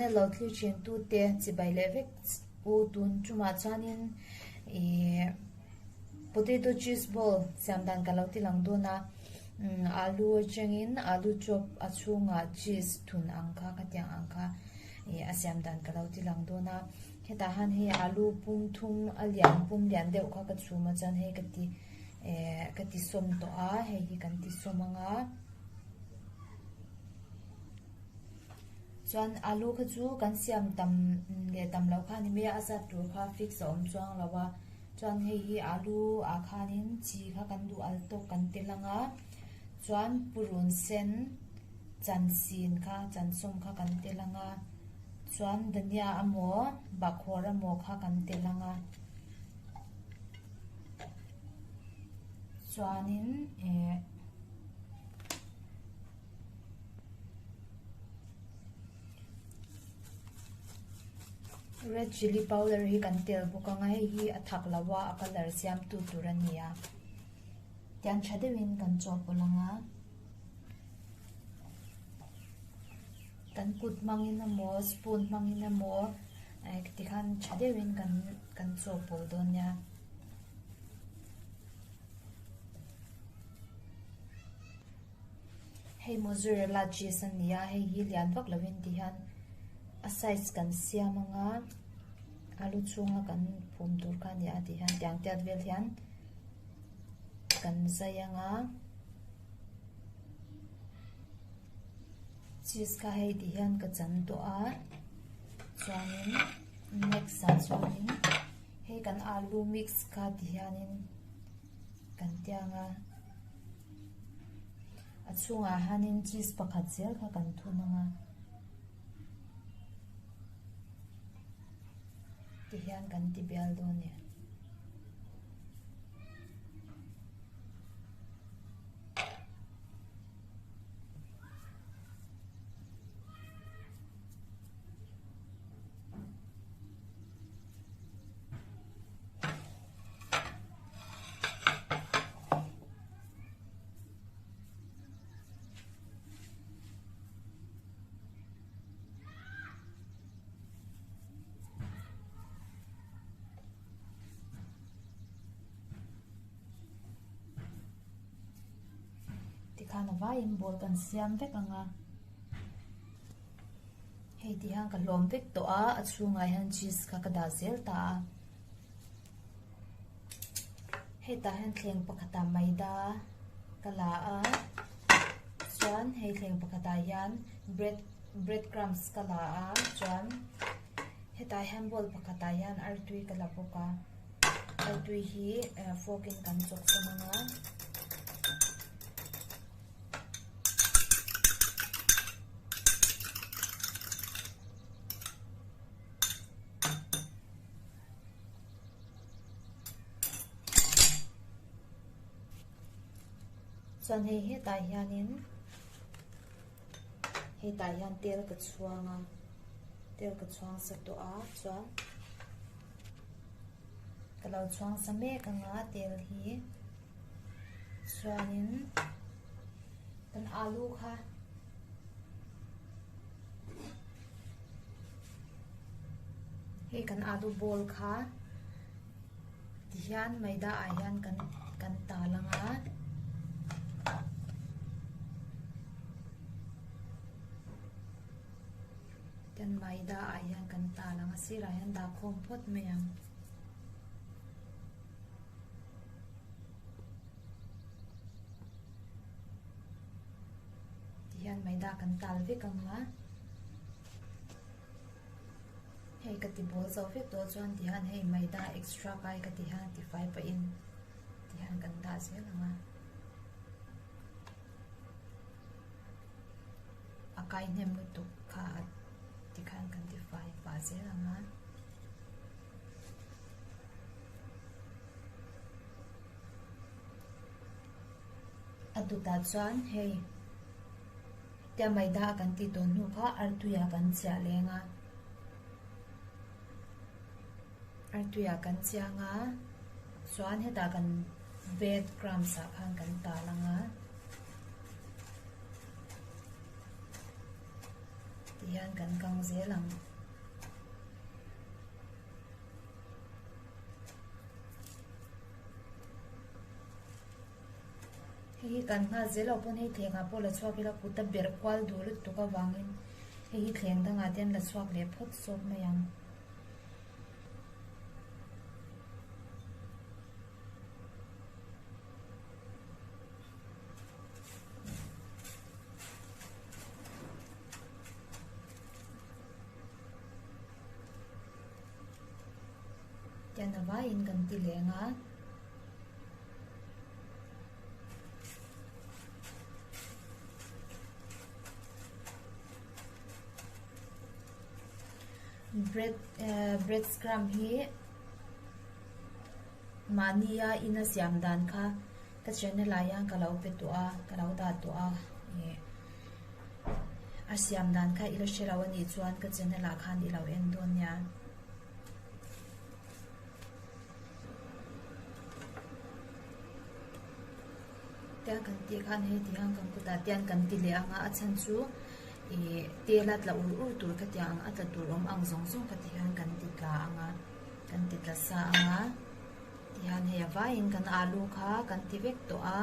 channel lo thlir thin tute chibai leh vek u tun tumah chuanin ihh potato cheese ball siam dan ka lo ti lang dawn a umm alu atangin alu chop a chhungah cheese thun ang kha khatiang ang kha ih a siam dan ka lo ti lang dawn a hetah hian hei alu pum thum a lian pum lian deuh kha ka chhum a chuan hei ka ti eh ka ti sawm tawh a hei hi kan ti sawm ang a. Chuan alu kha chu kan siam tam leh tam loh kha a ni mai a, a zat tur kha fix a awm chuang lo a. Chuan hei hi alu ah khanin chi kha kan duh al tawk kan tel ang a, chuan purun sen chan sin kha chan sawm kha kan tel ang a, chuan dhania emaw bakhawr emaw kha kan tel ang a. Chuanin eh. Red chilli powder hi kan tel bawk ang a hei hi a thak lo a a colour siam tu tur a ni a tiang tha deuhin kan chawhpawlh ang a kan kut hmangin emaw spoon hmangin emaw tikhan tha deuhin kan kan chawhpawlh dawn nia. Hei mozzarella cheese a ni a hei hi lian vak lovin ti hian a size kan siam ang a alu chhunga kan phum tur kha a ni a ti hian tiang tiat vel hian kan zai ang a cheese kha hei ti hian ka chan tawh a chuanin next ah chuanin hei kan alu mix kha ti hianin kan tiang a. A chhungah hianin cheese pakhat zel kha kan thun ang a tihian kan ti bial dawn a ni. Tikhan a vaiin ball kan siam vek ang a hei ti hian ka hlawm vek tawh a a chhungah hian cheese kha ka dah zel ta a. Hetah hian thleng pakhatah maida ka la a chuan hei thleng pakhatah hian bread bread crumbs ka la a chuan hetah hian bowl pakhatah hian artui ka la bawk a artui hi fork in kan chawk sawm ang a. Chuan hei hetah hianin hetah hian tel ka chhuang a tel ka chhuang sa tawh a chuan ka lo chhuang sa mek ang a tel hi chuanin kan alu kha. Hei kan alu ball kha tihian maida ah hian kan kan tal ang a. Tian maida ah hian kan tal ang a sirah hian dah khawm phawt mai ang. Tihian maida kan tal vek ang a. Hei ka ti bawl zo vek tawh chuan tihian hei maida extra kai ka ti hian ti fai pahin tihian kan dah zel ang a. A kai hnem lutuk kha tikhan kan ti fai pah zel ang a. A dutah chuan hei tia maida a kan tih tawh hnu kha artuiah kan chiah leng a artuiah kan chiang a chuan hetah kan bread crumbs ah khan kan tal ang a tihian kan kang. lang zel ang. Hei hi kan nghal zel loh pawn hei thleng ah pawh la chhuak ila kut a berh kual duh lutuk avangin hei hi thleng dangah te an la chhuak leh phawt zawk mai ang. Tian a vaiin kan ti leng a. Bread eh bread scrum hi mahnia ina siam dan kha ka channel ah hian ka lo pe tawh a ka lo dah tawh a ih a siam dan kha i la hre lo a nih chuan ka channel ah khan i lo en dawn nia. Tiang kan tih khan hei ti hian kan kutah tian kan ti leh ang a a chhan chu ih tel a tla ur ur tur ka ti ang a tla tur awm ang zawng zawng ka ti hian kan ti tla ang a kan ti tla sa ang a tihian hei a vaiin kan alu kha kan ti vek tawh a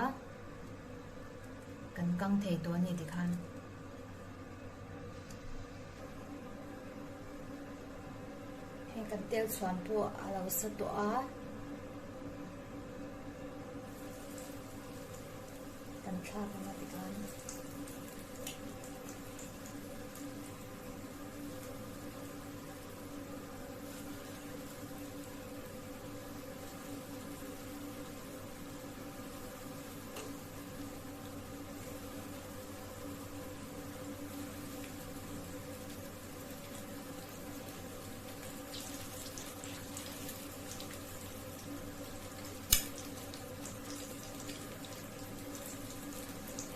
kan kang thei tawh a ni tikhan. Heng kan tel chhuan pawh a lo sa tawh a. Kan thlak ang a tikhan.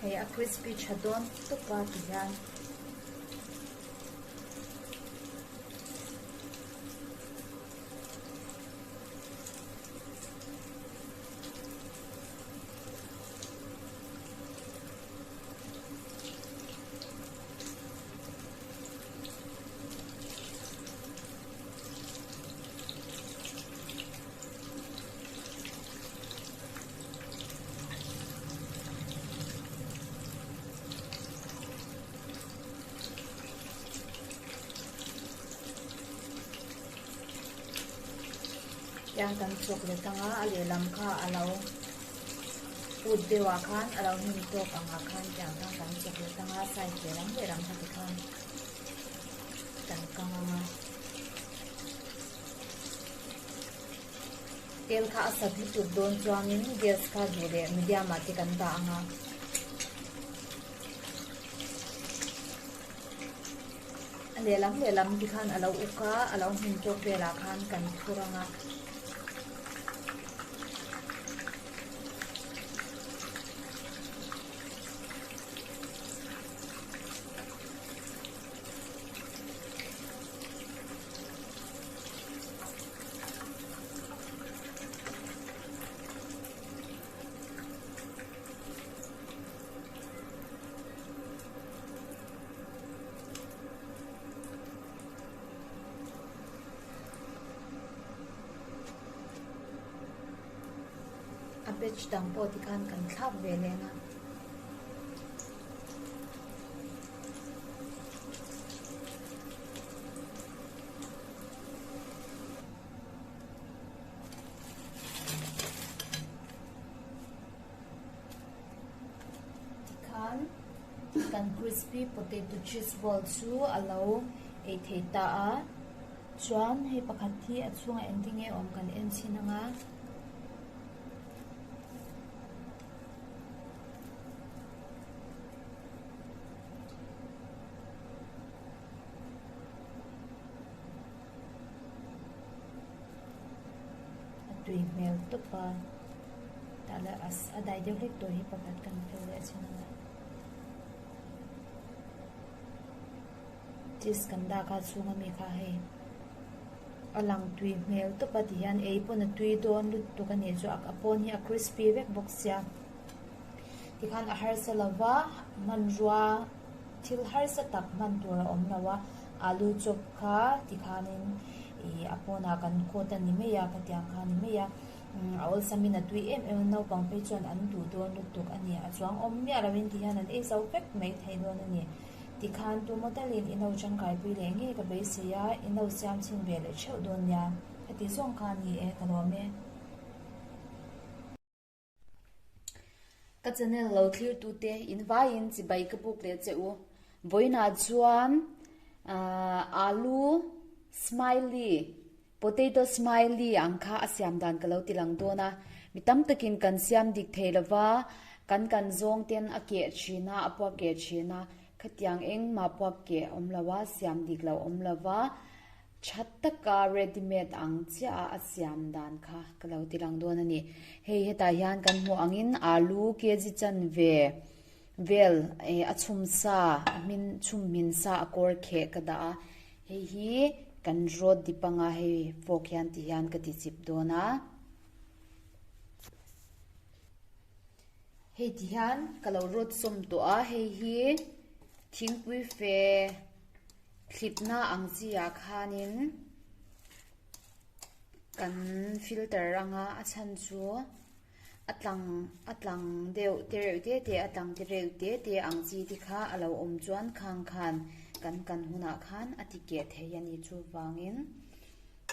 Hei a crispy tha dawn tawp a ti hian. Tiang kan chawk let anga a lehlam kha a lo ut deuh ah khan a lo hnim tawk ang ah khan tiang khan kan chawk let anga side lehlam lehlam kha tikhan kan kang anga tel kha a sat lutuk dawn chuangin gas kha duh leh medium ah te kan dah anga. A lehlam lehlam ti khan a lo uk a, a lo hmun tawk velah khan kan phur ang a. A batch dang pawh tikhan kan thlak ve leng a. Tikhan kan crispy potato cheese ball chu a lo ei thei ta a chuan hei pakhat hi a chhungah engtin nge awm kan en chhin ang a. A tui hmel tawp a tah leh a dai deuh hlek tur hi pakhat kan phel leh chin ang a cheese kan dah kha chhung ami kha hei a lang tui hmel tawp a ti hian ei pawn a tui dawn lutuk a nih chu a pawn hi a crispy vek bawk sia tikhan a harsa lova hmanrua thil harsa tak hman tur a awm lo a. Alu chop kha tikhanin ih a pawnah kan coat a ni mai a khatiang kha a ni mai a a awlsamin a tui em em a naupang phei chuan an duh dawn lutuk a ni a chuang awm miah lovin tihian an ei zo vek mai thei dawn a ni tikhan tu model in i no tangkai pui leh ngei ka beisei a i no siam chhin ve leh theuh dawn nia heti zawng kha a ni e ka lawm e. Ka channel lo thlir tute in vaiin chibai ka buk leh che u. Vawiinah chuan alu smiley, potato smiley ang kha a siam dan ka lo ti lang dawn a. Mi tam takin kan siam dik thei lova, kan kan zawng ten a keh thin a, a puak keh thin a. Khatiang engmah puak keh awm lo a, siam dik lo awm lova. Tha taka ready made ang chiah a a siam dan kha ka lo ti lang dawn a ni. Hei hetah hian kan hmuh angin alu kg chanve vel eh a chhum sa a hmin chhum hmin sa a kawr kheh ka dah a hei hi kan rawt dip anga hei fork hian ti hian ka ti chip dawn a. Hei ti hian ka lo rawt sawm tawh a hei hi thingpui fe. Thlipna ang chi ah khanin kan filter anga a chhan chu a tlang a tlang deuh te reuh te te a tlang te reuh te te ang chi te kha a lo awm chuan khang khan kan kan hunah khan a ti keh thei a ni chuvangin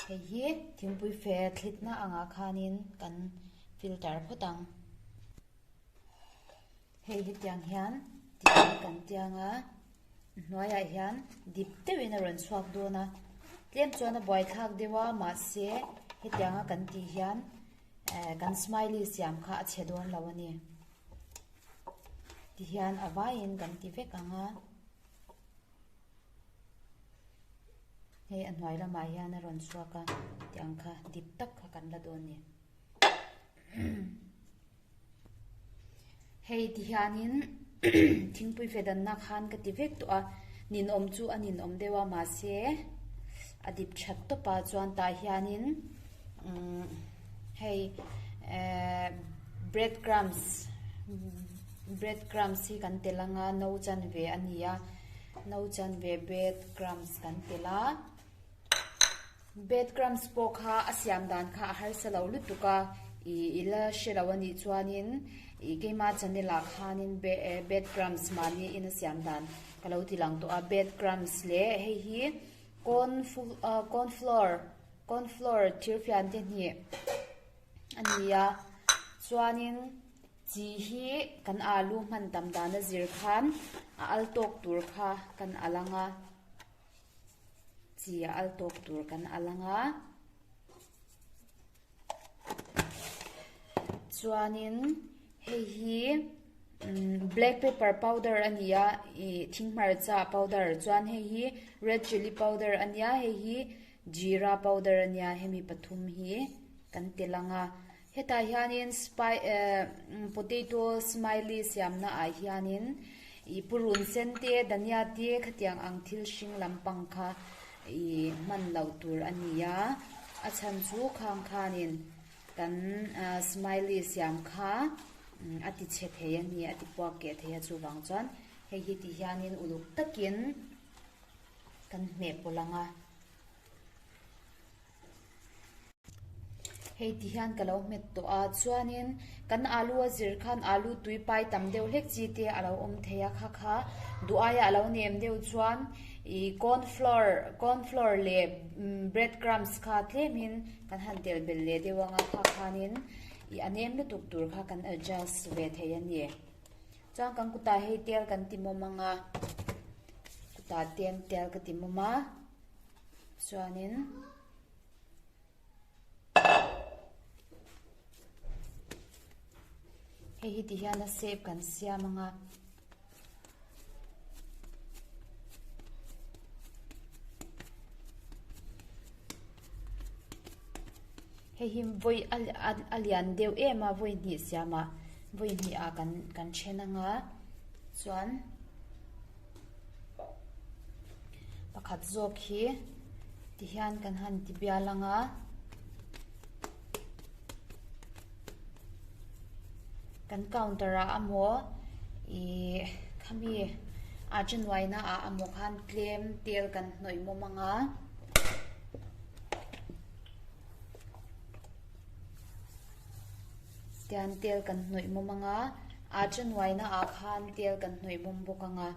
hei hi thingpui fe thlitna angah khanin kan filter phawt ang. Hei hetiang hian tih kan tiang a. Hnuaiah hian dip deuhin a rawn chhuak dawn a, tlem chuan a buaithlak deuh a mahse hetianga kan tih hian eh kan smiley siam kha a chhe dawn lo a ni. Tihian a vaiin kan ti vek ang a, hei a hnuai lamah hian a rawn chhuak a tiang kha dip tak kha kan la dawn a ni. Hei ti hianin thingpui fe danna khan ka ti vek tawh a, ninawm chu a ninawm deuh a mahse a dip that tawp a chuan tah hianin umm hei ehh bread crumbs bread crumbs hi kan tel anga no chanve a ni a no chanve bread crumbs kan tel a. Bread crumbs pawh kha a siam dan kha a harsa lo lutuk a, ih i la hre lo a nih chuanin ih keima channel ah khanin bread crumbs mahni in a siam dan ka lo ti lang tawh a, bread crumbs leh hei hi corn corn flour corn flour thirfian te hnih a ni a, chuanin chi hi kan alu hman tam dan a zir khan a al tawk tur kha kan al ang a. Chi a al tawk tur kan al ang a. Chuanin hei hi black pepper powder a ni a ih thing hmarcha powder chuan hei hi red chilli powder a nia hei hi jeera powder a nia hemi pathum hi kan tel ang a. Hetah hianin spi eh potato smiley siamna ah hianin ih purun sen te dhania te khatiang ang thil hring lampang kha ih hman loh tur a ni a a chhan chu khang khanin kan ah smiley siam kha a ti chhe thei a ni a ti puak keh thei a chuvang chuan hei hi ti hianin uluk takin kan hmeh pawlh ang a. Hei ti hian ka lo hmet tawh a chuanin kan alu a zir khan alu tui pai tam deuh hlek chi te a lo awm thei a kha kha duh aia a lo nem deuh chuan ih corn flour corn flour leh bread crumbs kha tlemin kan han tel belh leh deuh ang a kha khanin ih a nem lutuk tur kha kan adjust ve thei a ni chuan kan kutah hei tel kan ti mawm ang a kutah ten tel ka ti mawm a. Chuanin hei hi ti hian a shape kan siam ang a. Hei hi vawi a lian deuh em a vawi hnih siam ah vawi hnih ah kan kan then ang a chuan. Pakhat zawk hi tihian kan han ti bial ang a kan counter ah amaw ih khami Acha nuaina ah amaw khan tlem tel kan hnawih mawm anga. Tian tel kan hnawih mawm anga acha nuaina ah khan tel kan hnawih mawm bawk anga.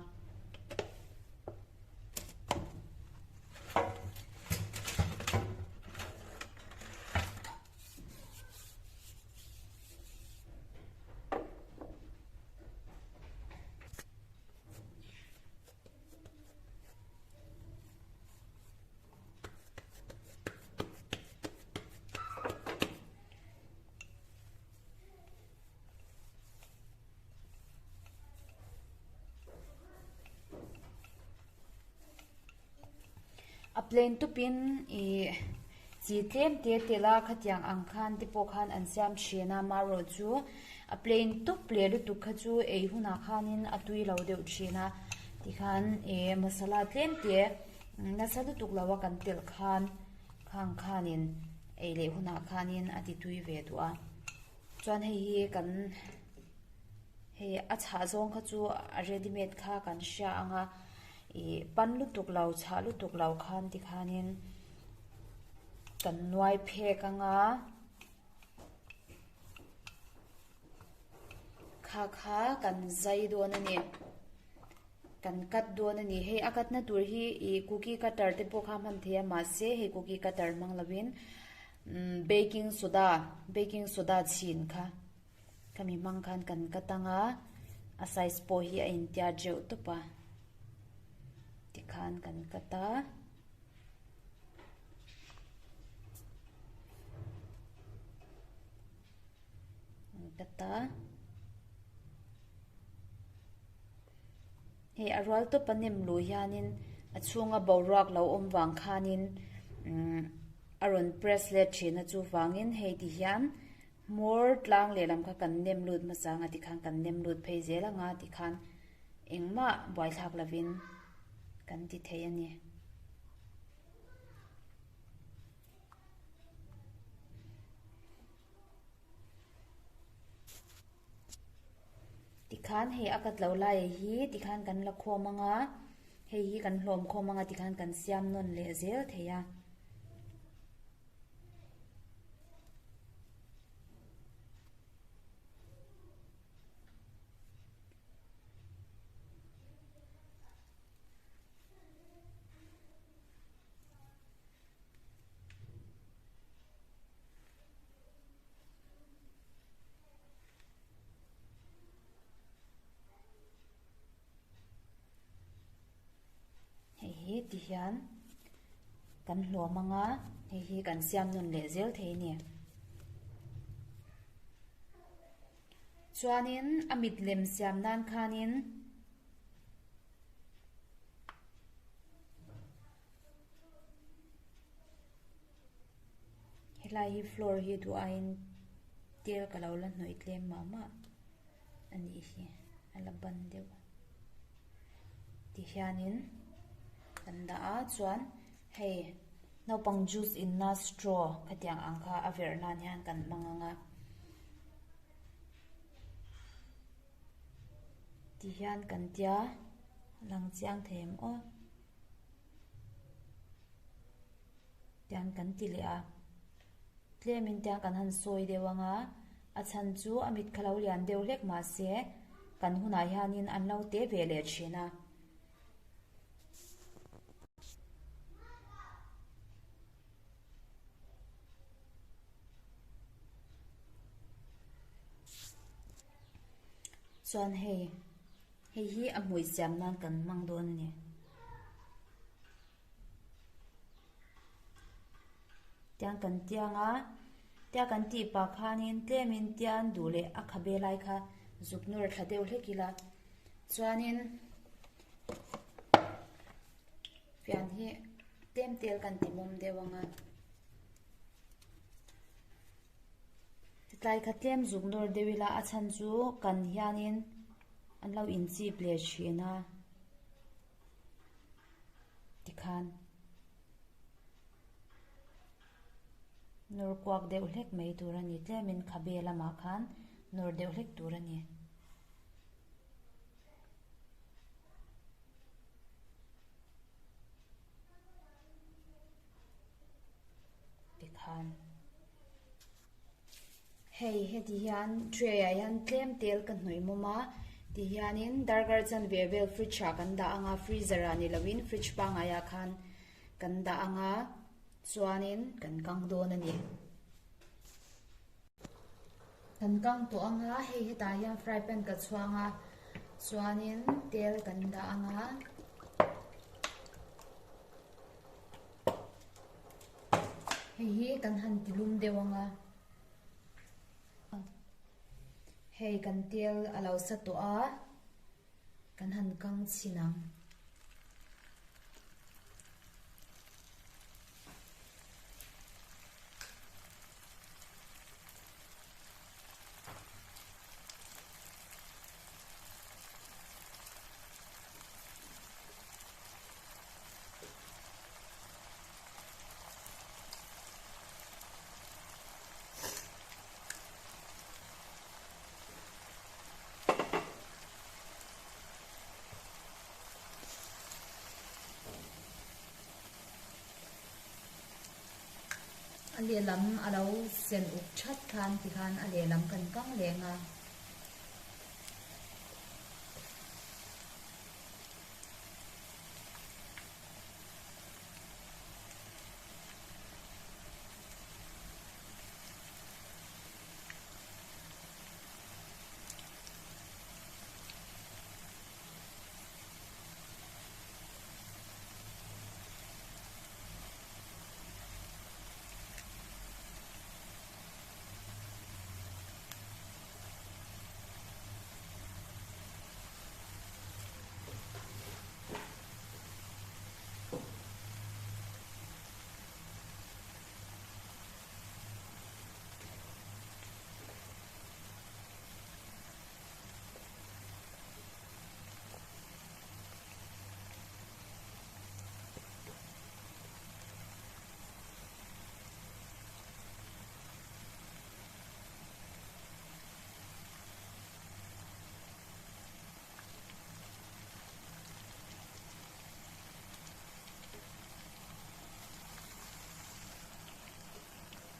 A plain tupin ih chi tlem te tel a khatiang ang khan te pawh khan an siam thin a amaherawhchu a plain tup leh lutuk kha chu ei hunah khanin a tui lo deuh thin a tikhan ih masala tlem te nasa lutuk lo a kan telh khan khang khanin ei leh hunah khanin a ti tui ve duh a chuan hei hi kan hei a chhah zawng kha chu a ready made kha kan hria ang a ih pan lutuk lo chhah lutuk lo khan tikhanin kan nuai phek ang a kha kha kan zai dawn a ni kan cut dawn a ni hei a cut na tur hi ih cookie cutter te pawh kha hman thei a mahse hei cookie cutter hmang lovin umm baking soda baking soda chhin kha. Khami hmang khan kan cut ang a, a size pawh hi a intiat reuh tawp a, tikhan kan cut a. Kan cut a. Hei a rual tawp a nem luh hianin a chhunga boruak lo awm vang khanin umm a rawn press let thin a chuvangin hei ti hian Hmawr tlang lehlam kha kan nem lut hmasa anga tikhan kan nem lut phei zel anga tikhan engmah buaithlak lovin kan ti thei a ni. Tikhan hei a kat loh lai hi tikhan kan la khawm anga hei hi kan hlawm khawm anga tikhan kan siam nawn leh zel thei a. Hei hi ti hian kan hlawm ang a, hei hi kan siam nawn leh zel thei a ni. Chuanin a mit lem siam nan khanin helai hi floor hi duh aiin tel ka lo la hnawih tlem mah mah. a nih hi a la ban deuh ti hianin kan dah a chuan hei naupang juice in na straw khatiang ang kha a verh nan hian kan hmang ang a ti hian kan tia lang chiang thei em aw. Tiang kan ti leh a, tlemin tiang kan han sawi deuh ang a, a chhan chu a mit kha lo lian deuh hlek mahse kan hunah hianin an lo te ve leh thin a. Chuan hei, hei hi a hmui siam nan kan hmang dawn a ni. Tiang kan tiang a, tia kan tih pah khanin tlemin tian duh leh a khabe lai kha zuk nawr thla deuh hlek ila chuanin fian hi tlem tel kan ti mawm deuh ang a tlai kha tlem zuk nawr deuh ila a chhan chu kan hianin an lo inchip leh thin a. Tikhan nawr kuak deuh hlek mai tur a ni tlemin khabe lamah khan nawr deuh hlek tur a ni. Hei heti hian tray ah hian tlem tel ka hnawih mawm a ti hianin darkar chanve vel fridge ah kan dah ang a freezer ah ni lovin fridge pangngai ah khan kan dah ang a chuanin kan kang dawn a ni. Kan kang tawh ang a hei hetah hian fry pan ka chhuang a chuanin tel kan dah ang a. Hei hi kan han ti lum deuh ang a hei kan tel a lo sa tawh a kan han kang chhin ang. A lehlam a lo sen uk that khan tikhan a lehlam kan kang leng a.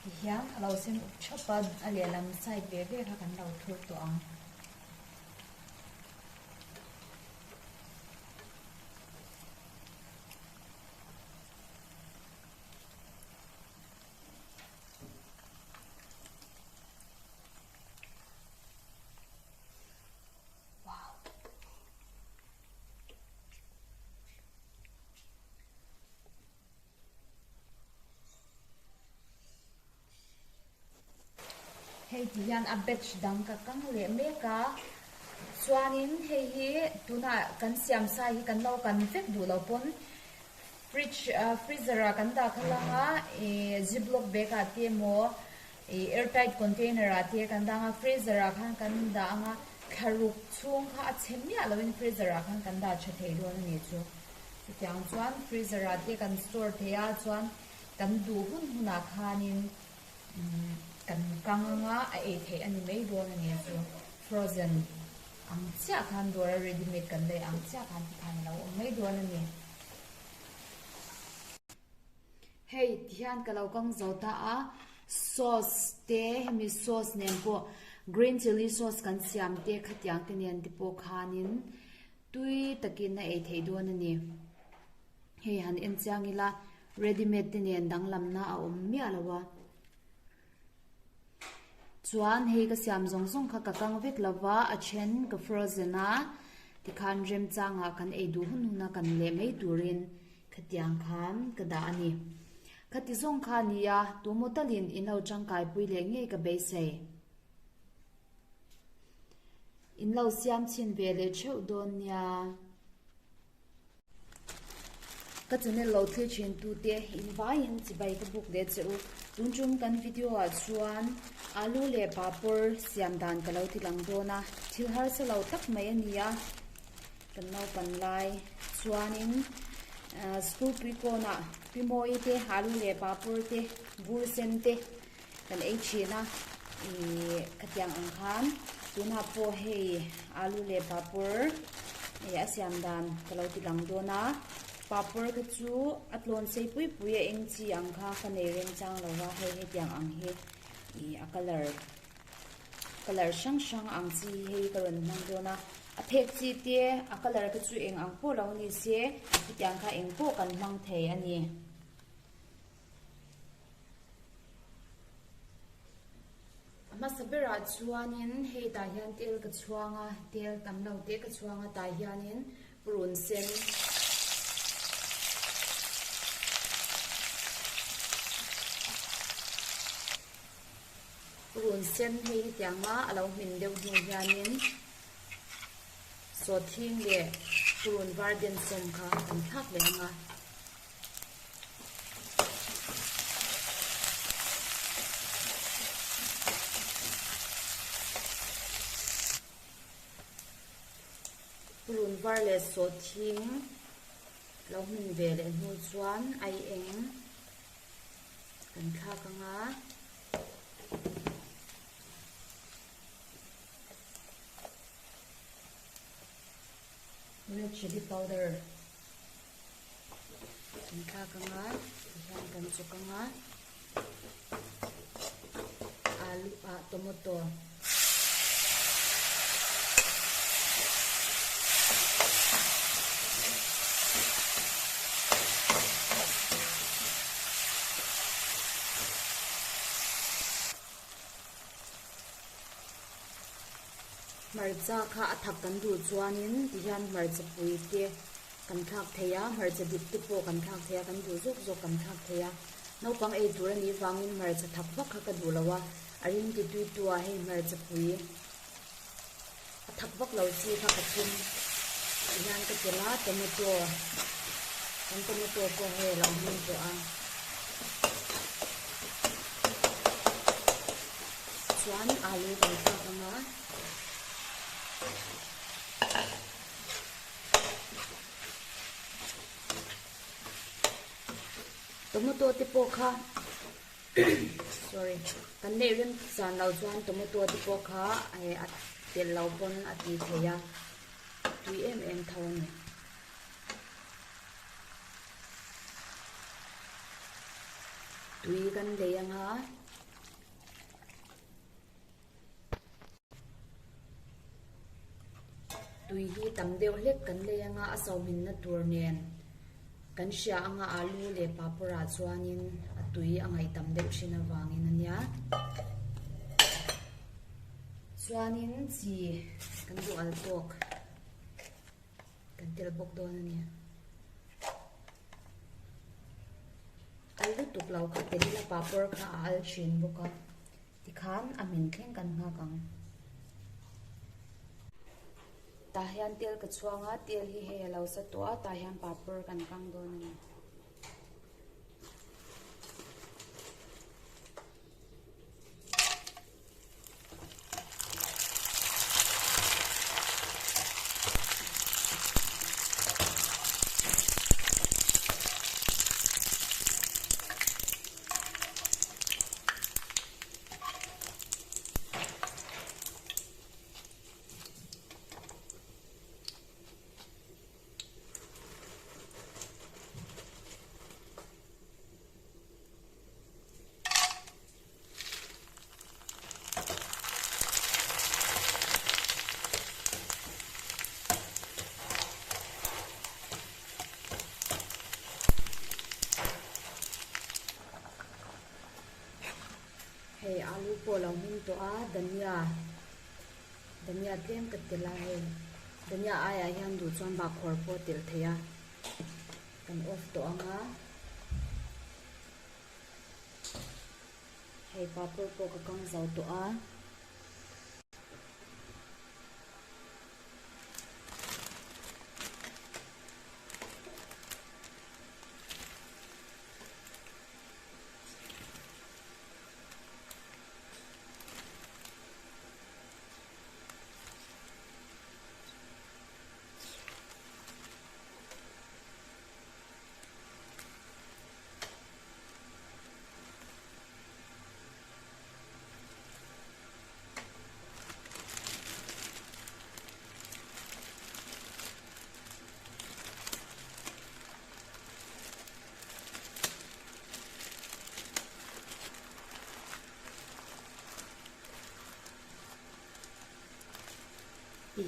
Tihian a lo sen uk thap a, a lehlam side ve ve kha kan lo thur tawh ang. Wow. Hei ti hian a batch dang ka kang leh mek a, chuanin hei hi tunah kan siam sa hi kan lo kan vek duh lo pawn fridge freezer ah kan dah khalh ang a, ih ziplock bag ah te emaw ih airtight container ah te kan dah ang a, freezer ah khan kan dah ang a, thlaruk chhung kha a chhe miah lovin freezer ah khan kan dah tha thei dawn a ni chu. Chutiang chuan freezer ah te kan store thei a chuan kan duh hun hunah khanin kan kang anga a ei theih a ni mai dawn a ni chu frozen ang chiah khan dawr a ready made kan lei ang chiah khan tikhan a lo awm mai dawn a ni. Hei tihian ka lo kang zo ta a sauce te hemi sauce nen pawh green chilli sauce kan siam te khatiang te nen te pawh khanin Tui takin a ei theih dawn a ni. Hei han en chiang ila ready made te nen danglamna a awm miah lo a. Chuan hei ka siam zawng zawng kha ka kang vek lo va, a then ka frozen a, tikhan remchangah kan ei duh hun hun a kan leh mai turin khatiang khan ka dah a ni. Khati zawng kha a ni a, tumaw talin in lo tangkaipui leh ngei ka beisei. In lo siam chhin ve leh theuh dawn nia. Ka channel lo thlir thin tu te in vaiin chibai ka buk leh che u. Tun tum kan video ah chuan alu leh papawr siam dan ka lo ti lang dawn a. Thil harsa lo tak mai a ni a. Kan naupan lai chuanin school pui kawnah pi mawi te alu leh papawr te bur sen te Kan ei thin a, ih khatiang ang khan tunah pawh hei alu leh papawr ih a siam dan ka lo ti lang dawn a, papawr kha chu a tlawn sei pui pui a eng chi ang kha ka nei reng chang lo va, hei hetiang ang hi ih a colour. Colour hrang hrang ang chi hi hei ka rawn hmang dawn a, a phek chi te a colour te chu eng ang pawh lo ni se hetiang kha eng pawh kan hmang thei a ni. A hmasa berah chuanin hei tah hian tel ka chhuang a, tel tam lo te ka chhuang a tah hianin purun sen Purun sen hei hetianga a lo hmin deuh hnu hianin sawhthing leh purun var densawm kha kan thlak leh ang a. Purun var leh sawhthing lo hmin ve leh hnu chuan ai eng kan thlak ang a. Red chilli powder. Kan thlak anga tihian kan chuk anga alu ah tomato hmarcha kha a thak kan duh chuanin tihian hmarcha pui te Kan thlak thei a, hmarcha dik te pawh kan thlak thei a, kan duh zawk zawk kan thlak thei a. Naupang ei tur a nih vangin hmarcha thak vak kha ka duh lo a, a ring ti tui tu ah hei hmarcha pui a thak vak lo chi kha ka thum hian ka telh a, tomato kan tomato pawh hei a lo hming tawh a. Chuan alu kan thlak ang a. Tomato te pawh kha sorry kan neih rem zan lo chuan tomato te pawh kha a telh lo pawn a ti thei a tui em em tho a ni. Tui kan lei anga. Tui hi tam deuh hlek kan lei anga a sohminna tur nen kan hria anga alu leh papawr ah chuanin a tui a ngaih tam deuh thin avangin a nia. Chuanin chi kan duh al tawk kan tel bawk dawn a ni. Al lutuk lo kha tel ila papawr kha a al thin bawk a. Tikhan a hmin thleng kan nghak ang. Tah hian tel ka chhuang a, tel hi hei a lo sa tawh a, tah hian papawr kan kang dawn a ni. Hei alu pawh lo hming tawh a dhania dhania tlem ka tel a hei dhania aiah hian duh chuan bahkhawr pawh a telh theih a kan off tawh ang a hei papawr pawh ka kang zo tawh a.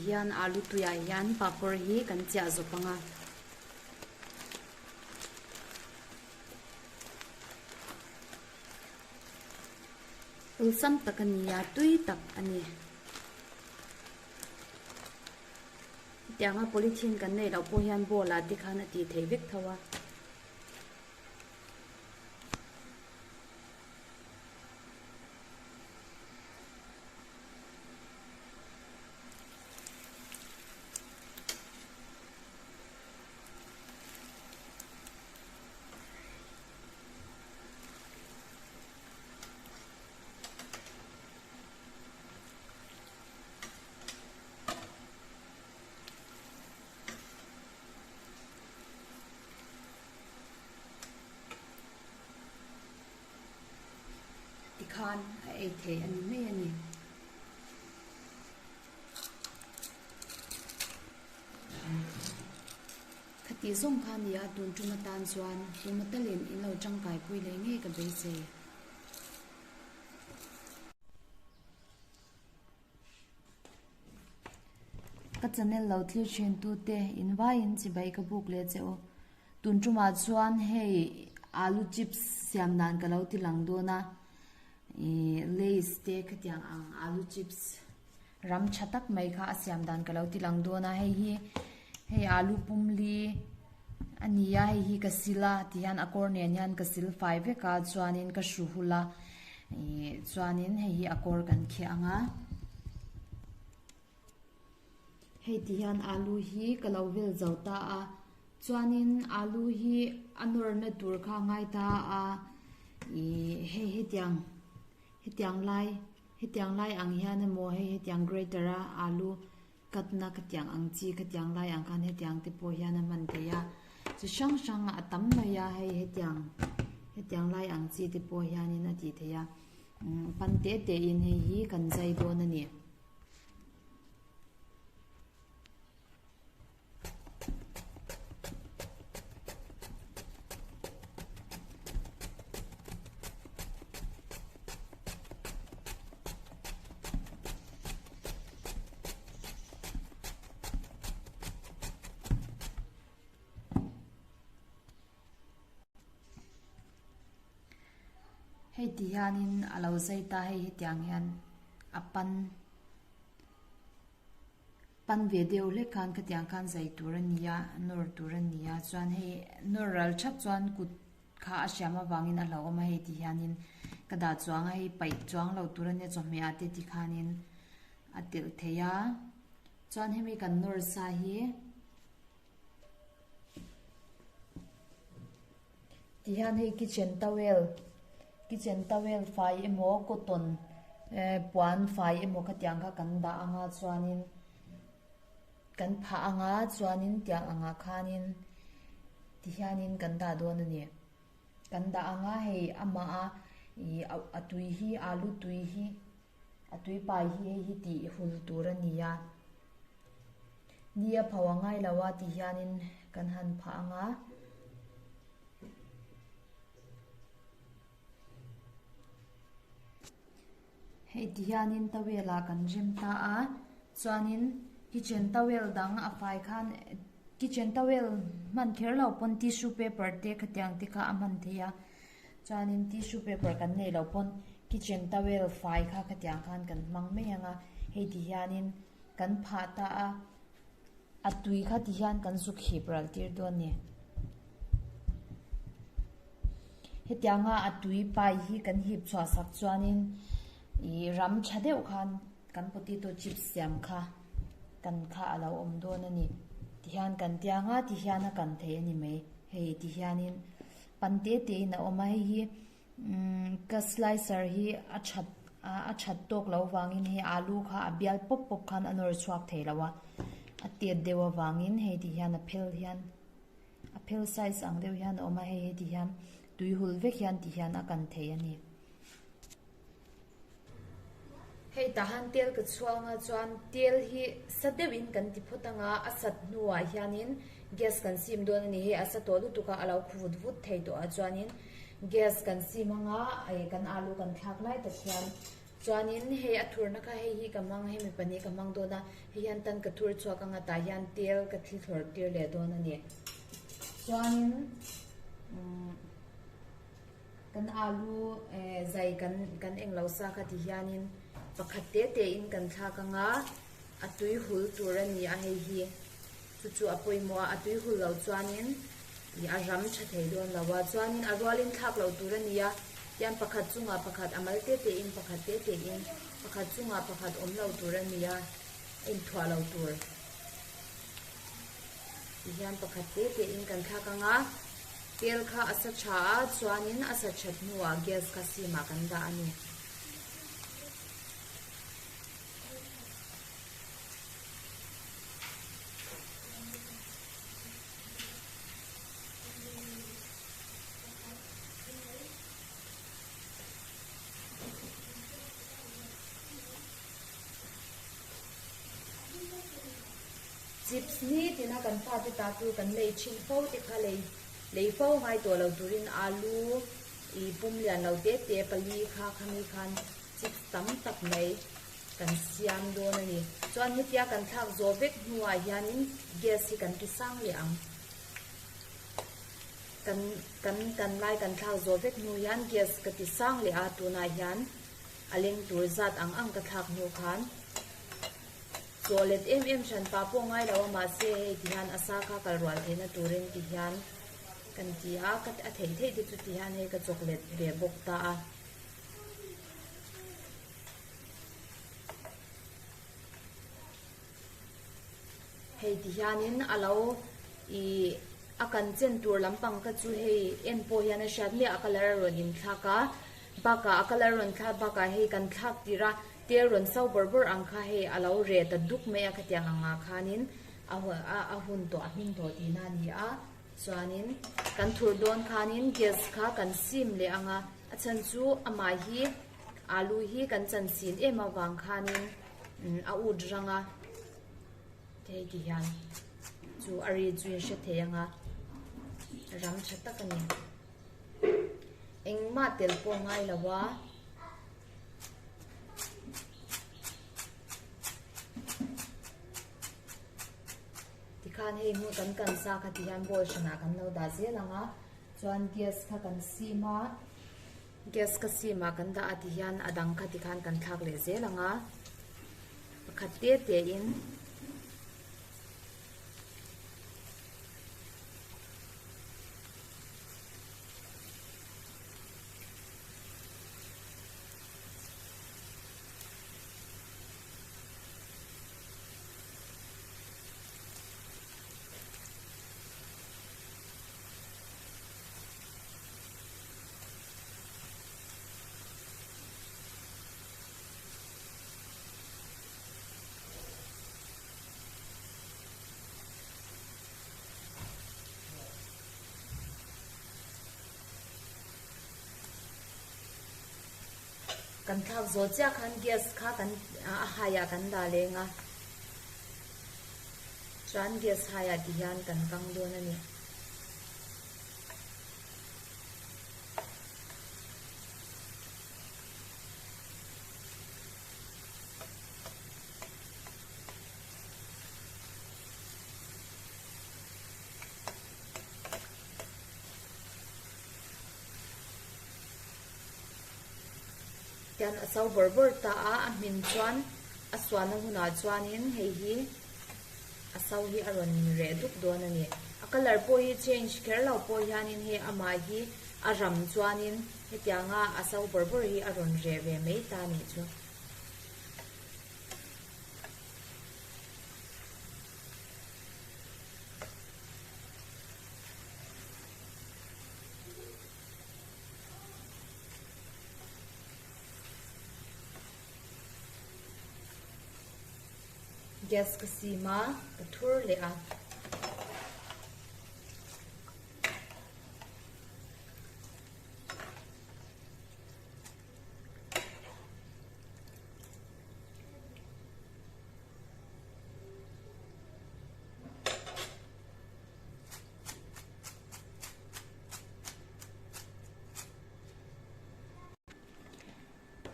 hian alu tuiah hian papawr hi kan chiah zawp ang a. Awlsam tak a ni a, tui tak a ni. Hetianga polythene kan neih loh pawh hian bowl ah te khan a tih theih vek tho a. Tikhan a ei theih a ni mai a ni. Khati zawng kha a ni a, tun tum atan chuan tuma talin in lo tangkai pui leh ngei ka beisei. Ka channel lo thlir thin tute in vaiin chibai ka buk leh che u. Tun tumah chuan hei alu chips siam dan ka lo ti lang dawn a, ih lays te khatiang ang alu chips ram tha tak mai kha a siam dan ka lo ti lang dawn a, hei hi hei alu pumli a ni a, hei hi ka sil a tihian a kawr nen hian ka sil fai vek a chuanin ka hru hul a ih chuanin hei hi a kawr kan khiah ang a. Hei ti hian alu hi ka lo vel zo ta a, chuanin alu hi a nawrna tur kha a ngai ta a, ih hei hetiang hetiang lai hetiang lai ang hian emaw hei hetiang grater a alu cut na khatiang ang chi khatiang lai ang khan hetiang te pawh hian a hman theih a, chi hrang hrang a tam mai a hei hetiang hetiang lai ang chi te pawh hianin a tih theih a, pan te te in hei hi kan zai dawn a ni. Hei ti hianin a lo zai ta hei hetiang hian a pan pan ve deuh hlek khan khatiang khan zai tur a ni a nawr tur a ni a chuan hei nawr ral thap chuan kut kha a hriam avangin a hlauhawm a hei ti hianin ka dah chuang a hei paih chuang lo tur a nia chawhmeh ah te ti khanin a telh thei a chuan hemi kan nawr sa hi. Tihian hei kitchen towel kitchen towel fai emaw cotton eh puan fai emaw khatiang kha kan dah anga chuanin kan phah anga chuanin tiang angah khanin tihianin kan dah dawn a ni kan dah anga hei amah a ih a tui hi alu tui hi a tui pai hi hei hi tih hul tur a ni a. Ni a pho a ngai lo a ti hianin kan han phah ang a. Hei ti hianin towel ah kan rem ta a, chuanin kitchen towel dang a fai khan kitchen towel hman kher lo pawn tissue paper te khatiang te kha a hman theih a, chuanin tissue paper kan neih loh pawn kitchen towel fai kha khatiang khan kan hmang mai ang a, hei ti hianin. Kan phah ta a, a tui kha ti hian kan zuk hip ral tir dawn a ni. Hetianga a tui pai hi kan hip chhuah sak chuanin ih ram tha deuh khan kan potato chips siam kha kan kha a lo awm dawn a ni. Tihian kan tiang a, tihian a kan thei a ni mai. Hei tihianin pan te te in a awm a, hei hi Umm ka slicer hi a that a that tawk loh vangin hei alu kha a bial pawp pawp khan a nawr chhuak thei lo a, a tet deuh avangin hei ti hian a phel hian a phel size ang deuh hian a awm a, hei heti hian tui hul vek hian ti hian a kan thei a ni. Hei tah han tel ka chhuang a chuan tel hi sa deuhin kan ti phawt ang a, a sat hnuah hianin gas kan sim dawn a ni. Hei a sa tawh lutuk a, a lo khu vut vut thei tawh a chuanin gas kan sim ang a, kan alu kan thlak lai tak hian. Chuanin hei a thurna kha hei hi ka hmang hemi pahnih ka hmang dawn a, hei hian tan ka thur chhuak anga tah hian tel ka thli thlawrh tir leh dawn a ni. Chuanin umm kan alu eh zai kan kan englo sa kha ti hianin pakhat te te in kan thlak anga a tui hul tur a ni a hei hi. Chu chu a pawimawh a, a tui hul loh chuanin ih a ram tha thei dawn lo a, chuanin a rualin thlak loh tur a ni a, tian pakhat chungah pakhat a mal te te in pakhat te te in pakhat chungah pakhat awm lo tur a ni a, a inthuah lo tur ti hian pakhat te te in kan thlak ang a, tel kha a sa tha a, chuanin a sa that hnuah gas kha sim ah kan dah a ni. Chips ni tina kan fate ta chu kan lei thin fo te kha lei lei fo ngai tawh lo turin alu ih pum lian lo te te pali kha khami khan chips tam tak mai kan siam dawn a ni. Chuan hetia kan thlak zawh vek hnuah hianin gas hi kan ti sang leh ang. Kan kan kan lai kan thlak zawh vek hnu hian gas ka ti sang leh a, tunah hian a leng tur zat ang ang ka thlak hnu khan chaw let em em hran pah pawh ngai lo a mahse hei ti hian a sa kha kal rual theihna turin ti hian kan ti a, ka a theih theih te chu ti hian hei ka chawk let ve bawk ta a. Hei ti hianin a lo ih a kan chen tur lampang kha chu hei en pawh hian a hriat miah a colour a rawn inthlak a bakah a colour a rawn thlak bakah hei kan thlak tirh a tel rawn so bawrh bawrh ang kha hei a lo reh ta duk mai a khatiang angah khanin a a hun tawh a hming tawh tihna a ni a. Chuanin kan thur dawn khanin gas kha kan sim leh ang a, a chhan chu amah hi alu hi kan chan sin em avang khanin a ut rang a, hei ti hian chu a ri chu in hre thei ang a, ram tha tak a ni. Engmah tel pawh ngai lo a. Tikhan hei hmun kan kan sa kha ti hian bowl hranah kan lo dah zel ang a, chuan gas kha kan sim a, gas ka sim ah kan dah a ti hian a dang kha tikhan kan thlak leh zel ang a, pakhat te te in. Kan thlak zawh chiah khan gas kha kan a haiah kan dah leng a, chuan gas haiah ti hian kan kang dawn a ni. Tian a so bawrh bawrh ta a, a hmin chuan a suahna hunah chuanin hei hi a so hi a rawn reh dup dawn a ni. A colour pawh hi change kher lo pawh hianin hei amah hi a ram chuanin hetianga a so bawrh bawrh hi a rawn reh ve mai ta a nih chu. Gas ka sim a, ka thur leh a.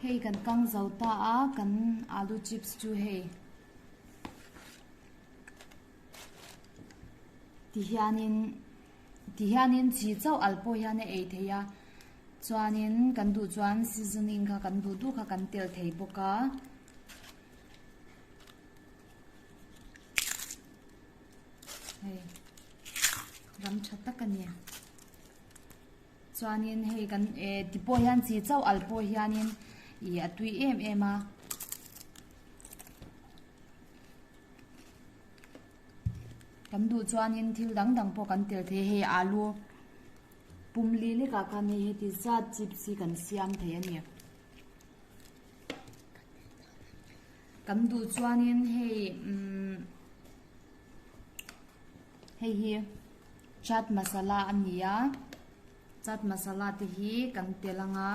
Hei kan kang zo ta a, kan alu chips chu hei ti hianin ti hianin chi chauh al pawh hian a ei thei a, chuanin kan duh chuan seasoning kha kan duh duh kha kan tel thei bawk a. Hei ram tha tak a ni. Chuanin hei kan eh ti pawh hian chi chauh al pawh hianin ih a tui em em a. Kan duh chuanin thil dang dang pawh kan tel thei a, hei alu pum li lekah khan hei heti zat chips hi kan siam thei a ni. Kan duh chuanin hei umm hei hi chat masala a ni a chat masala te hi kan tel ang a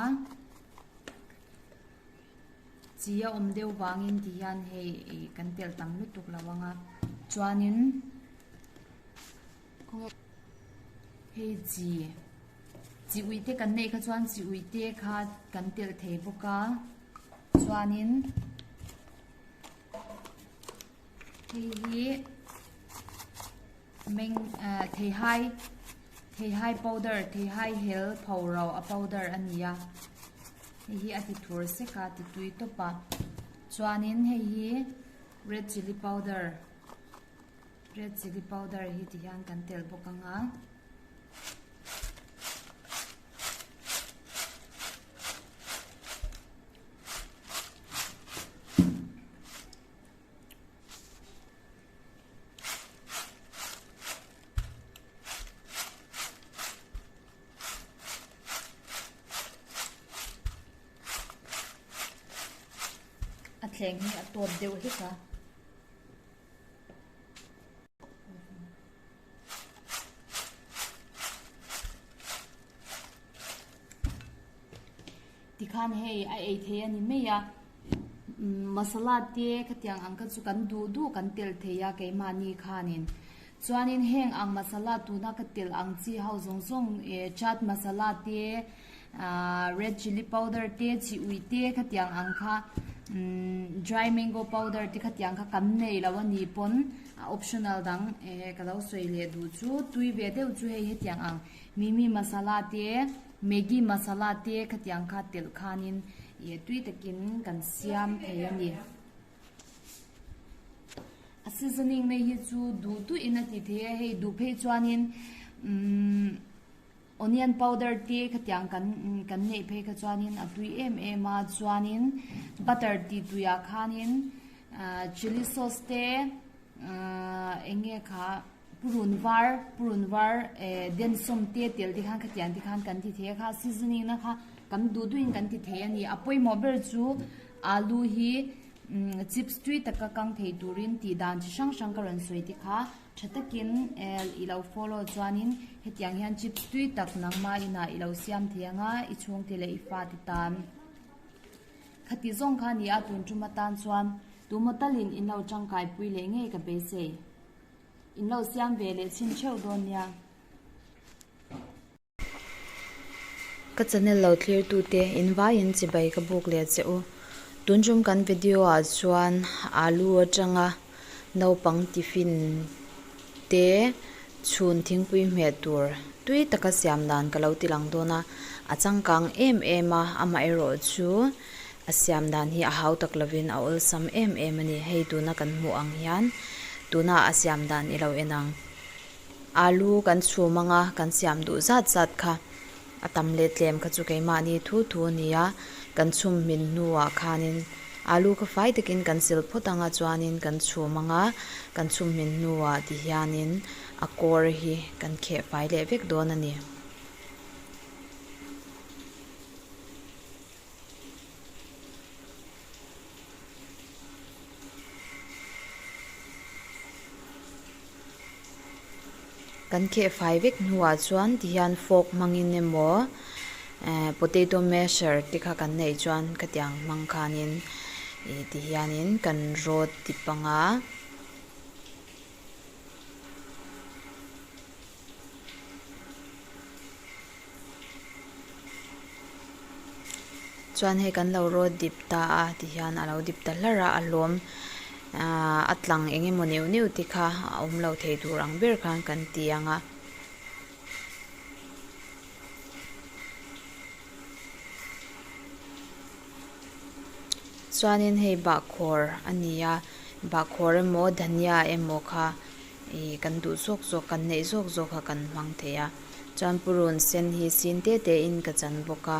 chi a awm deuh vangin ti hian hei ih kan tel tam lutuk lo ang a chuanin hei chi chi ui te kan neih kha chuan chi ui te kha kan tel thei bawk a chuanin hei hi meng ah theihai theihai powder theihai hel pho ro a powder a ni a hei hi a ti thur sek a ti tui tawp a chuanin hei hi red chilli powder red chilli powder hi ti hian kan tel bawk ang a. A thleng hi a tawt deuh hlek a. Tikhan hei a ei thei a ni mai a, masala te khatiang ang kha chu kan duh duh kan telh thei a keimahni khanin. Chuanin heng ang masala tuna ka telh ang chi ho zawng zawng eh chaat masala te ahh red chilli powder te chi ui te khatiang ang kha umm dry mango powder te khatiang kha kan nei lo a nih pawn a optional dang eh ka lo sawi leh duh chu tui ve deuh chu hei hetiang ang mimi masala te Maggi masala te khatiang kha telh khanin ih tui takin kan siam thei a ni. A seasoning na hi chu duh duhin a ti thei a, hei duh phei chuanin umm onion powder te khatiang kan kan neih phei kha chuanin a tui em em a, chuanin butter tih tuiah khanin ah chilli sauce te ah eng nge kha. Purun var purun var eh densawm te tel te khan khatiang te khan kan ti thei a kha seasoning na kha kan duh duhin kan ti thei a ni a pawimawh ber chu alu hi umm chips tui taka kang thei turin tih dan chi hrang hrang ka rawn sawi te kha tha takin eh i lo follow chuanin hetiang hian chips tui tak nangmah inah i lo siam thei ang a i chhungte leh i fate tan khati zawng kha a ni a tun tum atan chuan tumaw talin in lo tangkai pui leh ngei ka beisei. In lo siam ve leh chhin theuh dawn nia. Ka channel lo thlir tute in vaiin chibai ka buk leh che u. Tun tum kan video ah chuan alu atanga naupang tiffin te chhun thingpui hmeh tur tui taka siam dan ka lo ti lang dawn a. A changkang em em a, amaherawh chu A siam dan hi a hau tak lovin a awlsam em em a ni. Hei tuna kan hmuh ang hian tuna a siam dan i lo en ang. Alu kan chhum ang a, kan siam duh zat zat kha a tam leh tlem kha chu keimahni thu thu a ni a. Kan chhum hmin hnuah khanin alu kha fai takin kan sil phawt ang a chuanin kan chhum ang a, kan chhum hmin hnuah tihianin a kawr hi kan kheh fai leh vek dawn a ni. Kan kheh fai vek hnuah chuan tihian fork hmangin emaw eh potato masher te kha kan neih chuan khatiang hmang khanin ih tihianin kan rawt dip ang a. Chuan hei kan lo rawt dip ta a tihian a lo dip ta hlarh a a hlawm ahh a tlang eng emaw neuh neuh te kha a awm lo thei tur ang ber khan kan ti ang a. Chuanin hei bahkhawr a ni a bahkhawr emaw dhania emaw kha ih kan duh zawk zawk kan neih zawk zawk kha kan hmang thei a chuan purun sen hi sin te te in ka chan bawk a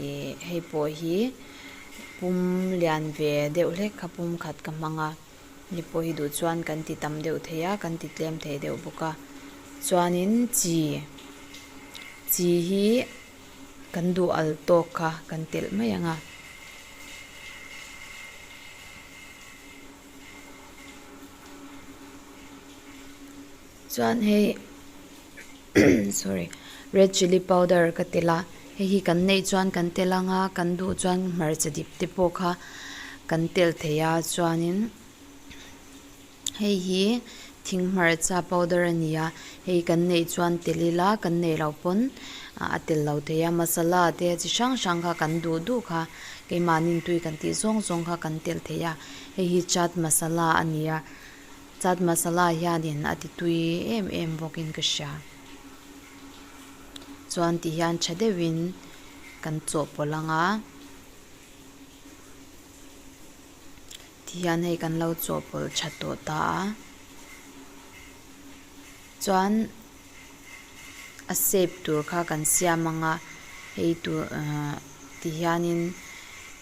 ih hei pawh hi pum lian ve deuh hlek kha pum khat ka hmang a ni pawh hi duh chuan kan ti tam deuh thei a kan ti tlem thei deuh bawk a chuanin chi chi hi kan duh al tawk kha kan telh mai ang a. Chuan hei sorry red chilli powder ka telh a hei hi kan neih chuan kan telh ang a kan duh chuan hmarcha dip te pawh kha kan telh thei a chuanin hei hi thing hmarcha powder a ni a hei kan neih chuan telh ila kan neih loh pawn a telh lo thei a masala te chi hrang hrang kha kan duh duh kha keimahni tui kan tih zawng zawng kha kan telh thei a hei hi chaat masala a ni a. Chaat masala hianin a ti tui em em bawkin ka hria. Chuan ti hian tha deuhin kan chawhpawlh ang a. Ti hian hei kan lo chawhpawlh tha tawh ta a. Chuan a shape tur kha kan siam ang a hei tur ahh ti hianin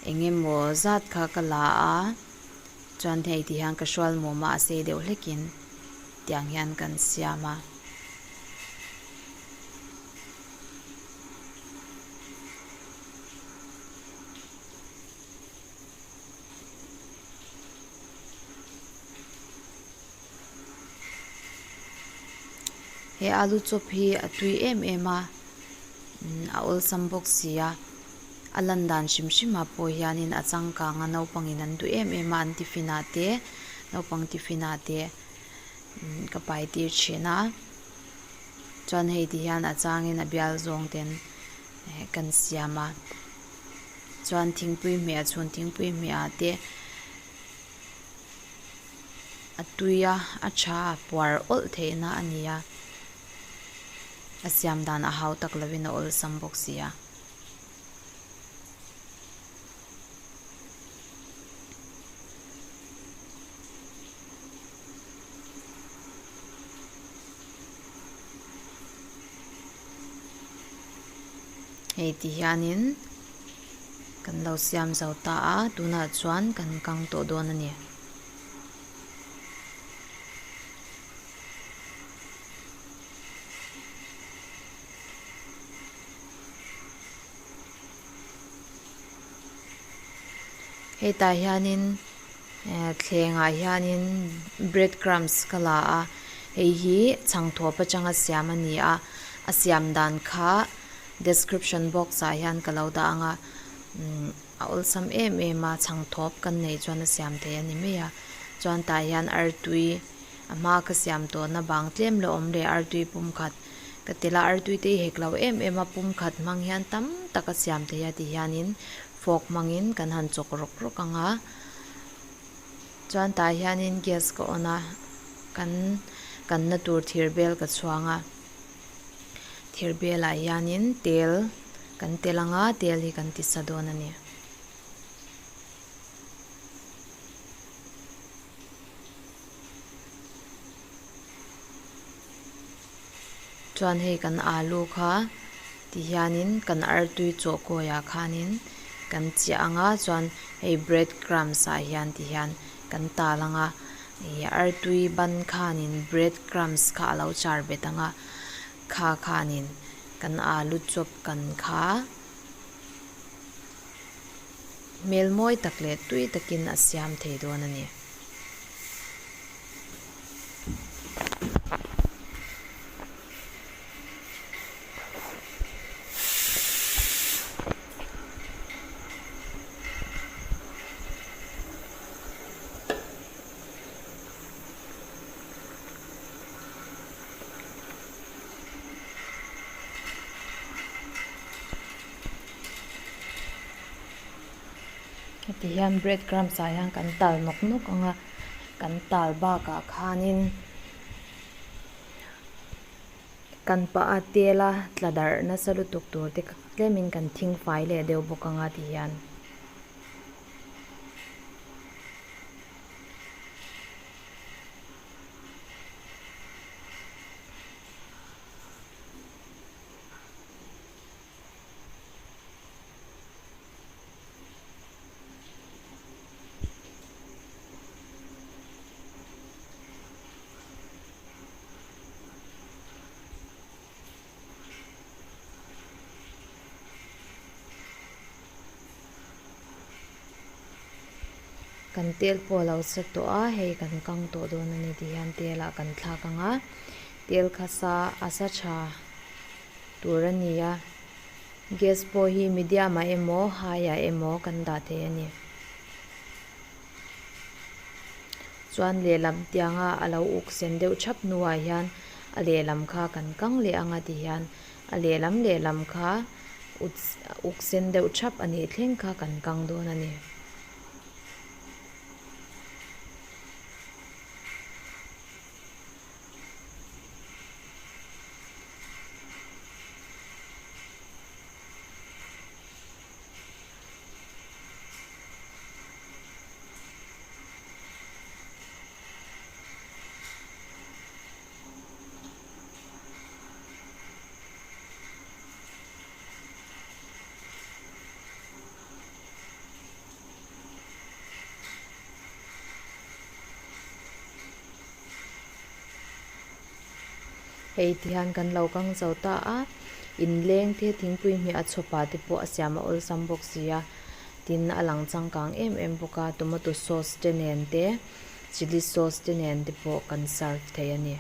eng emaw zat kha ka la a. Chuan hei ti hian ka hrual mawm a, a sei deuh hlekin tiang hian kan siam a. He alu chawp hi a tui em em a, a awlsam bawk si a. A lan dan hrim hrimah pawh hianin a changkang a naupangin an duh em em a an tiffin ah te naupang tiffin ah te ka pai tir thin a chuan hei ti hian a changin a bial zawng ten kan siam a chuan thingpui hmeh a chhun thingpui hmeh ah te a tui a a tha a puar awlh theihna a ni a a siam dan a hau tak lovin a awlsam bawk si a. Hei ti hianin kan lo siam zo ta a tunah chuan kan kang tawh dawn a ni. Hetah hianin eh thlengah hianin bread crumbs ka la a hei hi chhangthawp atanga siam a ni a a siam dan kha description box ah hian ka lo dah ang a umm a awlsam em em a chhangthawp kan neih chuan a siam thei a ni mai a chuan tah hian artui a hma ka siam tawhna bang tlem la awm leh artui pumkhat Ka ti la artui te i hek lo em em a pumkhat hmang hian tam tak a siam thei a ti hianin fork hmangin kan han chawk rawk rawk ang a chuan tah hianin gas ka on a kan kanna tur thir bel ka chhuang a thir belah hianin tel kan tel ang a tel hi kan ti sa dawn a ni. Chuan hei kan alu kha ti hianin kan artui chaw kawiah khanin kan chiah ang a chuan hei bread crumbs ah hian ti hian kan tal ang a ih artui ban khanin bread crumbs kha a lo char bet ang a kha khanin kan alu chawp kan kha hmel mawi tak leh tui takin a siam thei dawn a ni. Heti hian bread crumbs ah hian kan tal nawk nawk ang a, kan tal bakah khanin kan pah a tel a tla darh nasa lutuk tur te tlemin kan thing fai leh deuh bawk ang a ti hian. Kan tel pawh a lo sa tawh a hei kan kang tawh dawn a ni tih hian tel ah kan thlak ang a tel kha sa a sa tha tur a ni a gas pawh hi medium ah emaw high ah emaw kan dah thei a ni chuan lehlam tianga a lo uk sen deuh thap hnuah hian a lehlam kha kan kang leh ang a ti hian a lehlam lehlam kha uk sen deuh thap a nih thleng kha kan kang dawn a ni. Hei ti hian kan lo kang zo ta a, inleng te thingpui hmeh a chhawpah te pawh a siam a awlsam bawk si a, tin a lang changkang em em bawk a, tomato sauce te nen te chilli sauce te nen te pawh kan serve thei a ni.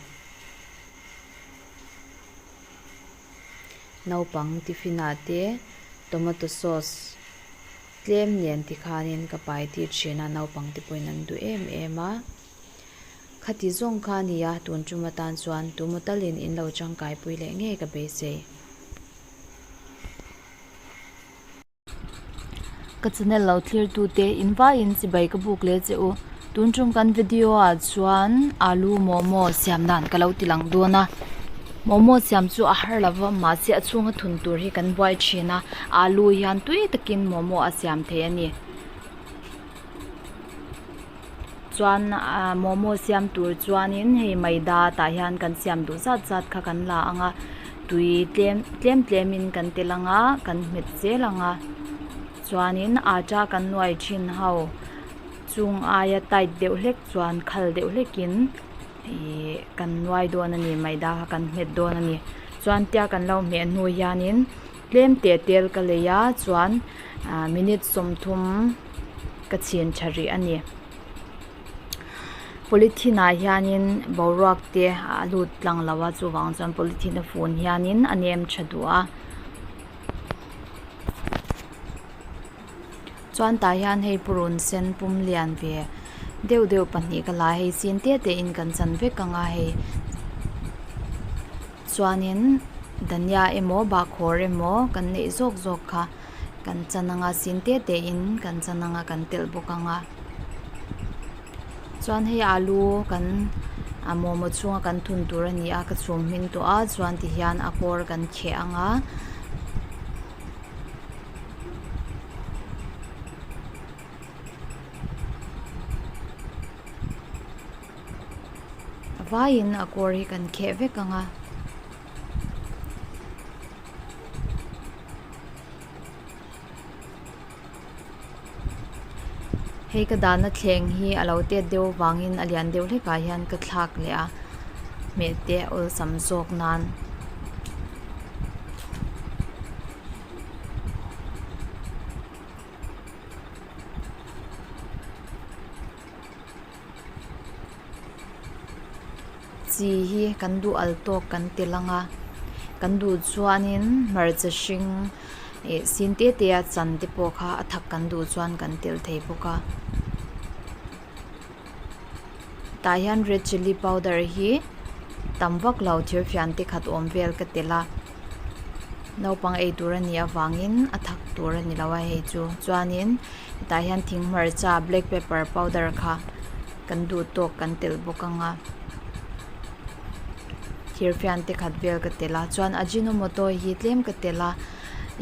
Naupang tiffin ah te tomato sauce tlem nen tikhanin ka pai tir thin a, naupang te pawhin an duh em em a. Khati zawng kha a ni a, tun tum atan chuan tumaw talin in lo tangkai pui leh ngei ka beisei. Ka channel lo thlir tu te in vaiin chibai ka buk leh che u. Tun tum kan video ah chuan alu momo siam dan ka lo ti lang dawn a. Momo siam chu a har lova mahse a chhunga thun tur hi kan buai thin a, alu hian tui takin momo a siam thei a ni. Chuan ah momo siam tur chuanin hei maida tah hian kan siam duh zat zat kha kan la ang a tui tlem tlem tlemin kan tel ang a kan hmet zel ang a chuanin atta kan nuai thin ho chung aia tight deuh hlek chuan khal deuh hlekin ihh kan nuai dawn a ni maida kha kan hmet dawn a ni chuan tia kan lo hmeh hnu hianin tlem teh tel ka lei a chuan ah minute sawmthum. ka chhin tha rih a ni polythene ah hianin boruak te a lut tlang lo a chuvang chuan polythene a fun hianin a nem tha duh a chuan tah hian hei purun sen pum lian ve deuh deuh pahnih ka la a hei chin te te in kan chan vek ang a hei chuanin dhania emaw bahkhawr emaw kan neih zawk zawk kha. Kan chan anga sin te te in kan chan anga kan telh bawk anga chuan hei alu kan a momo chhunga kan thun tur a ni a ka chhum hmin tawh a chuan ti hian a kawr kan kheh anga. A vaiin a kawr hi kan kheh vek anga. Hei ka dahna thleng hi a lo tet deuh avangin a lian deuh hlek ah hian ka thlak leh a hmeh te awlsam zawk nan. Chi hi kan duh al tawk kan ti lang a kan duh chuanin hmarcha hring ih sin te te a chan te pawh kha a thak kan duh chuan kan telh thei bawk a tah hian red chilli powder hi tam vak lo thir fian te khat awm vel ka telh a naupang ei tur a nih avangin a thak. tur a ni lo a hei chu chuanin hetah hian thing hmarcha black pepper powder kha kan duh tawk kan telh bawk ang a thirfian te khat vel ka telh a chuan ajinomoto hi tlem ka telh a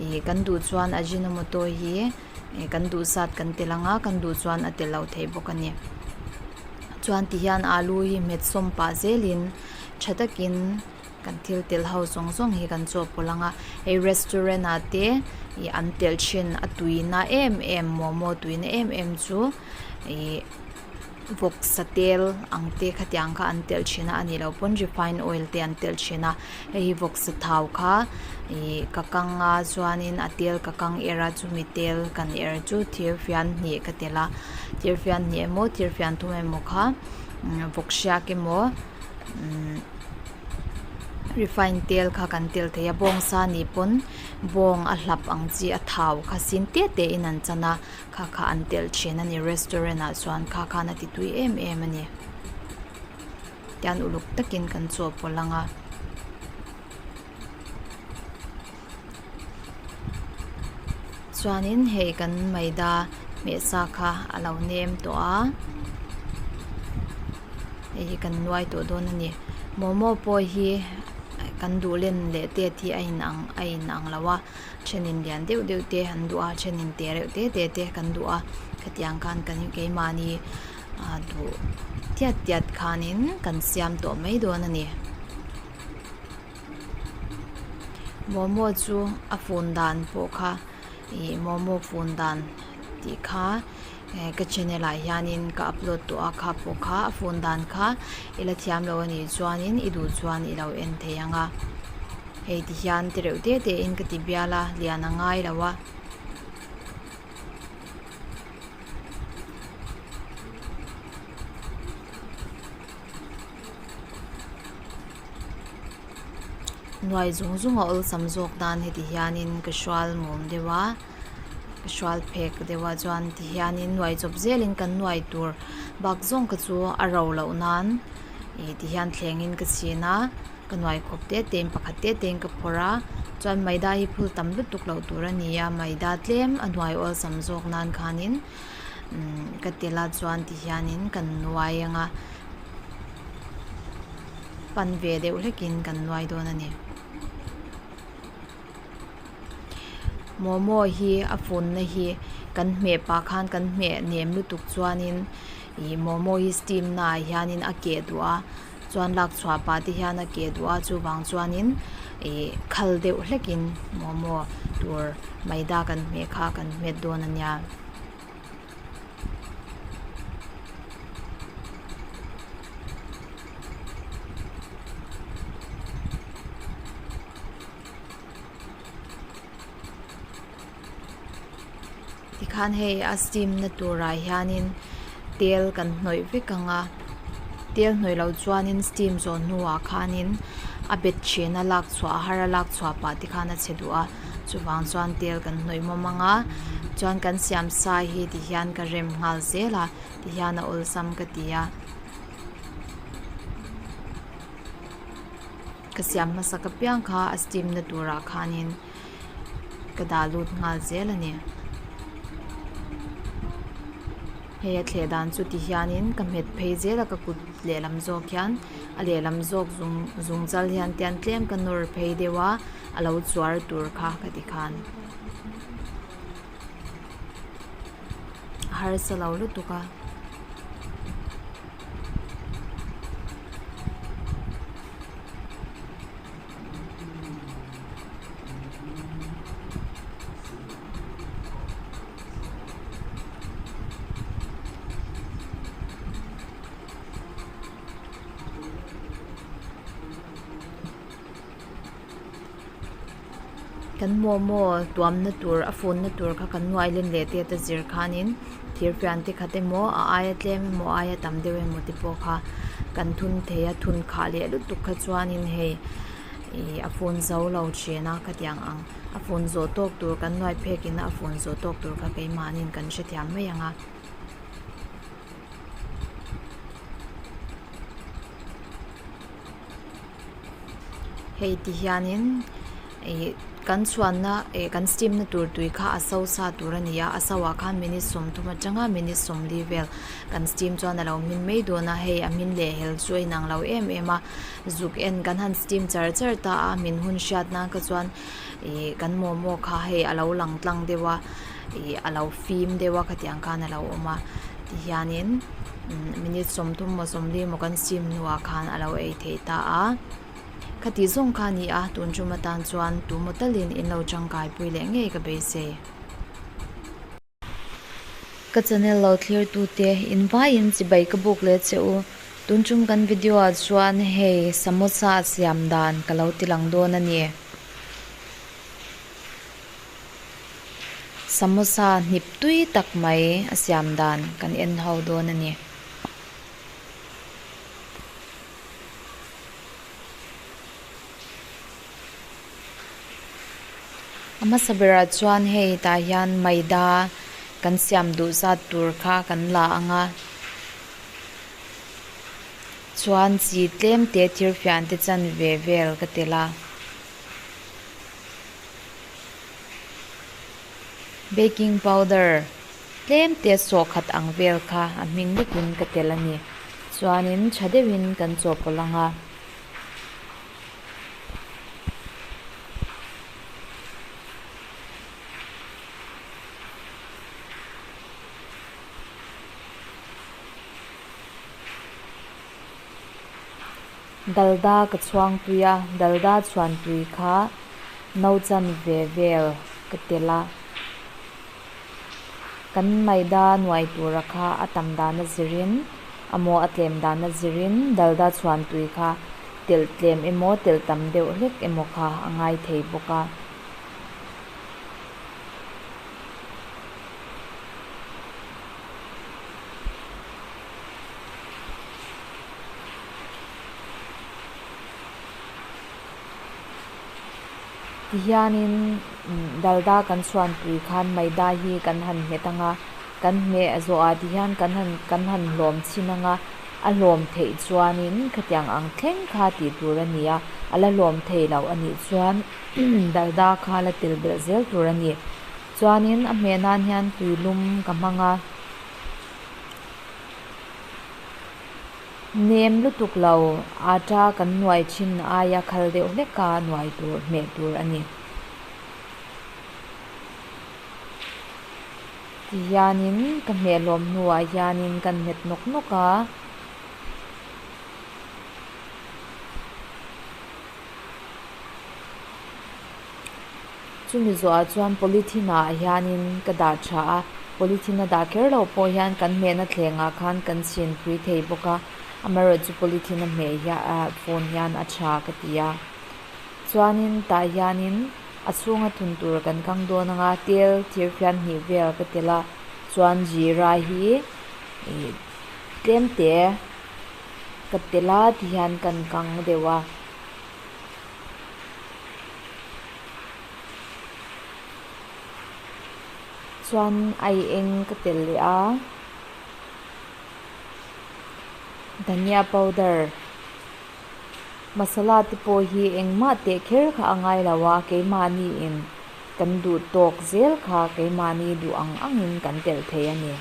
ih kan duh chuan ajinomoto hi ih kan duh zat kan telh ang a kan duh chuan a telh loh theih bawk a ni chuan ti hian alu hi hmet sawm pah zelin tha takin. Kan thil telh ho zawng zawng hi kan chaw pawlh ang a, hei restaurant ah te ih an telh thin a tuina em em momo tuina em em chu ih vawksa tel ang te khatiang kha an telh thin a anih loh pawn refine oil te an telh thin a hei hi vawksa thau kha ih ka kang a chuanin a tel ka kang er a chumi tel kan er chu thir fian hnih ka telh a thir fian hnih emaw thir fian thum emaw kha vawk hriak emaw. Refine tel kha kan tel thei a bawngsa nih pawn bawng a hlap ang chi a thau kha sin te te in an chan a kha kha an telh thin a ni restaurant ah chuan kha khan a ti tui em em a ni tian uluk takin kan chawhpawlh ang a. Chuanin hei kan maida hmeh sa kha a lo nem tawh a hei hi kan nuai tawh dawn a ni momo pawh hi kan duh len leh tet hi a in ang a in ang lo a thenin lian deuh deuh te an duh a thenin te reuh te te te kan duh a khatiang khan kan keimahni ah duh tiat tiat khanin kan siam tawh mai dawn a ni. Momo chu a fun dan pawh kha ih momo fun dan tih kha eh ka channel ah hianin ka upload tawh a kha pawh kha a fun dan kha i la thiam lo a nih chuanin i duh chuan i lo en thei ang a hei ti hian ti reuh te te in ka ti bial a lian a ngai lo a. Nuai zung zung a awlsam zawk nan heti hianin ka hrual mum deuh a ka hrual phek deuh a chuan ti hianin nuai chawp zelin kan nuai tur bak zawng kha chu a ro loh nan ih ti hian thlengin ka chhin a ka nuai khawp te te in pakhat te te in ka phawrh a chuan maida hi phul tam lutuk loh tur a ni a maida tlem a nuai awlsam zawk nan khanin umm ka tel a chuan ti hianin kan nuai ang a. Pan ve deuh hlekin kan nuai dawn a ni. Momo hi a funna hi kan hmeh pah khan kan hmeh nem lutuk chuanin ih momo hi steam naah hianin a keh duh a chuan lak chhuah pah te hian a keh duh a chuvang chuanin ih khal deuh hlekin momo tur maida kan hmeh kha kan hmet dawn a nia. Tikhan hei a steam na turah hianin tel kan hnawih vek ang a tel hnawih loh chuanin steam zawh hnuah khanin a bet thin a lak chhuah a har a lak chhuah pah te khan a che duh a. Chuvang chuan tel kan hnawih mawm ang a, chuan kan siam sa hi ti hian ka rem nghal zel a, ti hian a awlsam ka ti a. Ka siam hmasak apiang kha a steam na turah khanin ka dah lut nghal zel a ni. Hei a thleh dan chu ti hianin ka hmet phei zel a ka kut lehlam zawk hian a lehlam zawk zung zung chal hian tian tlem ka nawr phei deuh a. A lo chuar tur kha ka ti khan a harsa lo lutuk a. Kan momo tuamna tur a funna tur kha kan nuai len leh te ta zir khanin thir fian te khat emaw a aia tlem emaw a aia tam deuh emaw te pawh kha kan thun thei a thun khah leh lutuk kha chuanin hei ih a fun zo lo thin a khatiang ang a fun zawh tawk tur kan nuai phek in a fun zawh tawk tur kha keimahniin kan hrethiam mai ang a. Hei ti hianin ih Kan chhuanna eh kan steam na tur tui kha a so sa tur a ni a, a so ah khan minute 30 atanga minute 40 vel kan steam chuan a lo hmin mai dawn a, hei a hmin leh hel chu a inang lo em em a, zuk en kan han steam char char ta a, min hun hriat nan kha chuan ih kan momo kha hei a lo lang tlang deuh a, ih a lo fim deuh a khatiang khan a lo awm a, tihianin minute 30 maw 40 maw kan steam hnuah khan a lo ei theih ta a. Khati zawng kha a ni a, tun tum atan chuan tu maw talin in lo tangkai pui leh ngei ka beisei. Ka channel lo thlir tute in vaiin chibai ka buk leh che u. Tun tum kan video ah chuan hei samosa a siam dan ka lo ti lang dawn a ni. Samosa hnip tui tak mai a siam dan kan en ho dawn a ni. A hmasa berah chuan hei tah hian maida kan siam duh zat tur kha kan la ang a chuan chi tlem te thir fian te chanve vel ka tel a. Baking powder tlem te sawhkhat ang vel kha a hming vekin ka tel a ni. Chuanin tha deuhin kan chawhpawlh ang a. Dalda ka chhuang tui a, dalda chhuan tui kha no chanve vel ka tel a. Kan maida nuai tura kha a tam dan a zirin amaw a tlem dan a zirin dalda chhuan tui kha telh tlem emaw telh tam deuh hlek emaw kha a ngai thei bawk a. Tihianin dalda kan chhuan pui khan maida hi kan han hmet ang a, kan hmeh zawhah tihian kan han kan han hlawm chhin ang a, a hlawm theih chuanin khatiang ang thleng kha tih tur a ni a, a la hlawm thei loh a nih chuan dalda kha la tel belh zel tur a ni. Chuanin a hmeh nan hian tuilum ka hmang a. Nem lutuk lo, atta kan nuai thin aia khal deuh hlek a nuai tur, hmeh tur a ni. Tihianin ka hmeh hlawm hnuah hianin kan hmet nawk nawk a. Chumi zawhah chuan polythene ah hianin ka dah tha a, polythene a dah kher loh pawh hian kan hmehna thlengah khan kan chhin pui thei bawk a, amaherawhchu polythene a hmeh hian ah phone hian a tha ka ti a. Chuanin tah hianin a chhunga thun tur kan kang dawn ang a, tel thir fian hnih vel ka tel a, chuan jeera hi ih tlem te ka tel a tihian kan kang deuh a. Chuan ai eng ka tel leh a, dhania powder masala te pawh hi engmah teh kher kha a ngai lo a, keimahni in kan duh tawk zel kha keimahni duh ang angin kan telh thei a ni.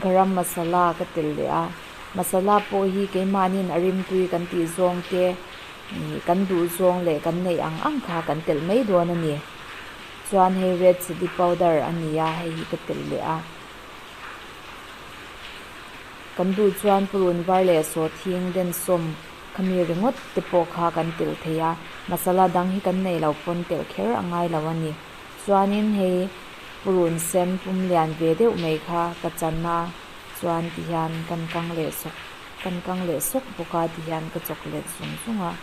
Garam masala ka tel leh a, masala pawh hi keimahniin a rimtui kan tih zawng te ih kan duh zawng leh kan neih ang ang kha kan telh mai dawn a ni. Chuan hei red chilli powder a ni a, hei hi ka telh leh a. Kan duh chuan purun var leh sawhthing densawm khami ringawt te pawh kha kan telh thei a, masala dang hi kan neih loh pawn telh kher a ngai lo a ni. Chuanin hei purun sen pum lian ve deuh mai kha ka chan a, chuan tihian kan kang leh sawk kan kang leh sawk bawk a tihian ka chawk let zung zung a.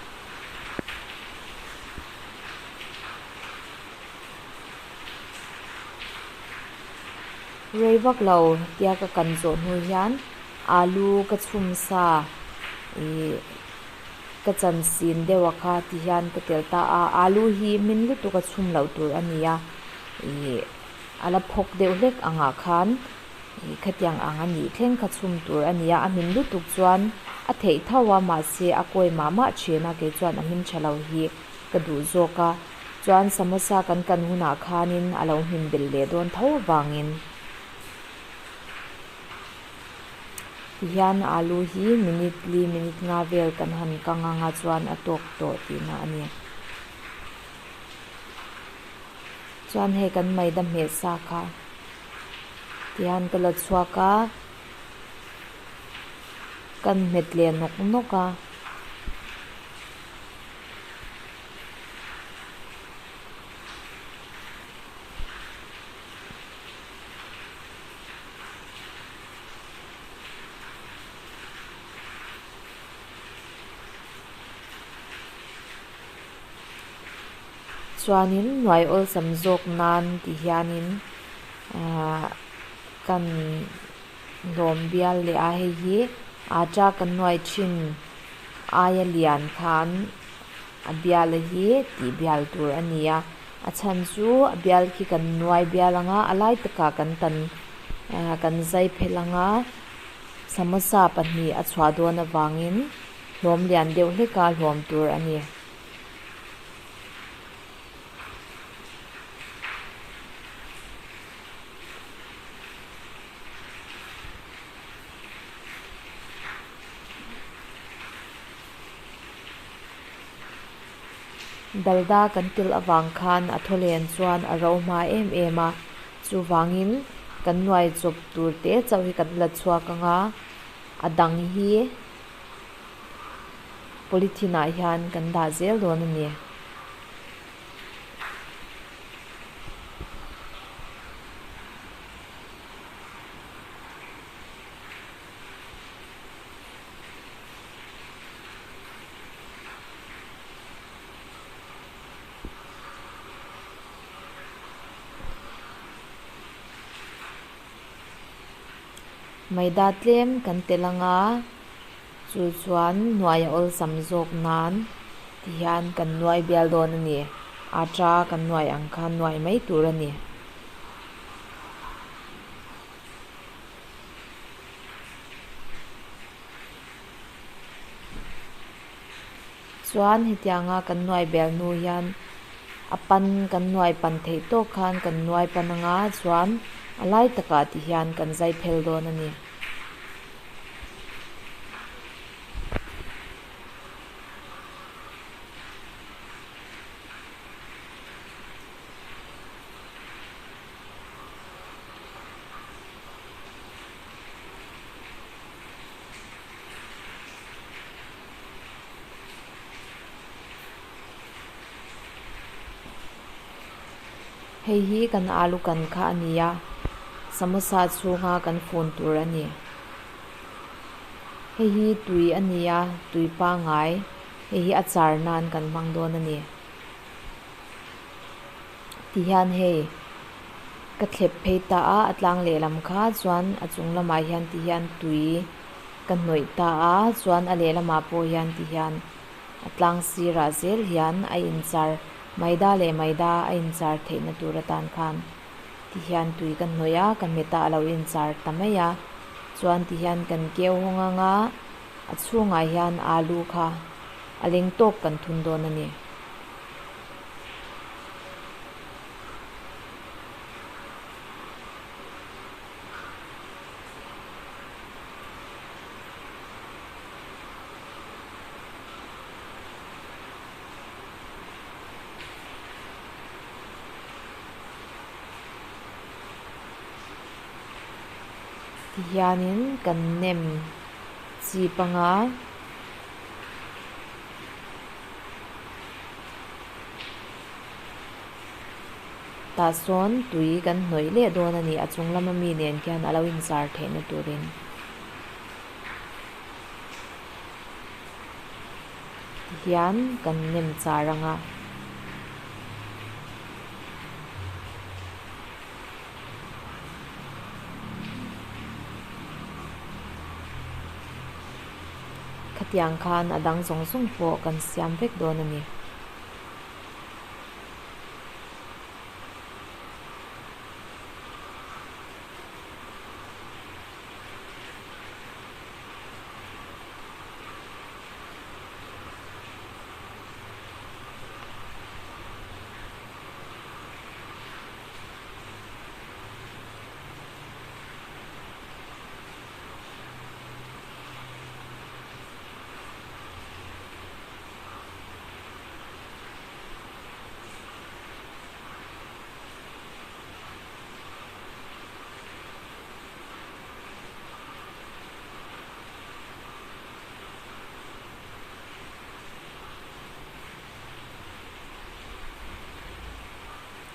Rei vak lo tia ka kan zawh hnu hian alu ka chhum sa ih Ka chan sin deuh a kha ti hian ka tel ta a, alu hi min lutuk a chhum loh tur a ni a, ih a la phawk deuh hlek angah khan ih khatiang ang a nih thleng kha chhum tur a ni a, a hmin lutuk chuan a theih tho a mahse a kawi mah mah thin a kei chuan a hmin tha lo hi ka duh zawk a, Chuan samosa kan kan hunah khanin a lo hmin belh leh dawn tho avangin tihian alu hi minute li minute nga vel kan han kang anga chuan a tawk tawh tihna a ni. Chuan hei kan maida hmeh sa kha tihian ka la chhuak a. Kan hmet leh nawk nawk a. Chuanin hnuai awlsam zawk nan ti hianin ahh kan hlawm bial leh a hei hi atta kan nuai thin aia lian khan a bial a hi tih bial tur a ni a a chhan chu a bial khi kan nuai bial anga a lai takah kan tan ah kan zai phelh anga samosa pahnih a chhuah dawn avangin hlawm lian deuh hlek a hlawm tur a ni. Dalda kan tel avang khan a thaw len chuan a ro hma em em a, chuvangin kan nuai chawp tur te chauh hi kan la chhuak ang a, a dang hi polythene ah hian kan dah zel dawn a ni. Maida tlem kan tel anga chu chuan hnuai a awlsam zawk nan ti hian kan nuai bial dawn a ni atta kan nuai ang khan nuai mai tur a ni. Chuan hetianga kan nuai bel hnu hian a pan kan nuai pan theih tawk khan kan nuai pan anga chuan a lai takah ti hian kan zai phel dawn a ni. Hei hi kan alu kan kha a ni a, samosa chhunga kan fun tur a ni. Hei hi tui a ni a, tui pangngai, hei hi a char nan kan hmang dawn a ni. Tihian hei ka thlep phei ta a, a tlang lehlam kha chuan a chung lamah hian tihian tui ka hnawih ta a, chuan a lehlamah pawh hian tihian a tlang sirah zel hian a inchar maida leh maida a inchar theihna tur atan khan tihian tui ka hnawih a, ka hmet a a lo inchar ta mai a, chuan tihian kan keu hawng anga a chhungah hian alu kha a leng tawk kan thun dawn a ni. Tihianin kan nem chip anga. Tah sawn tui kan hnawih leh dawn a ni, a chung lama mi nen khian a lo inzar theihna turin. Tihian kan nem char ang a. Khatiang khan a dang zawng zawng pawh kan siam vek dawn a ni.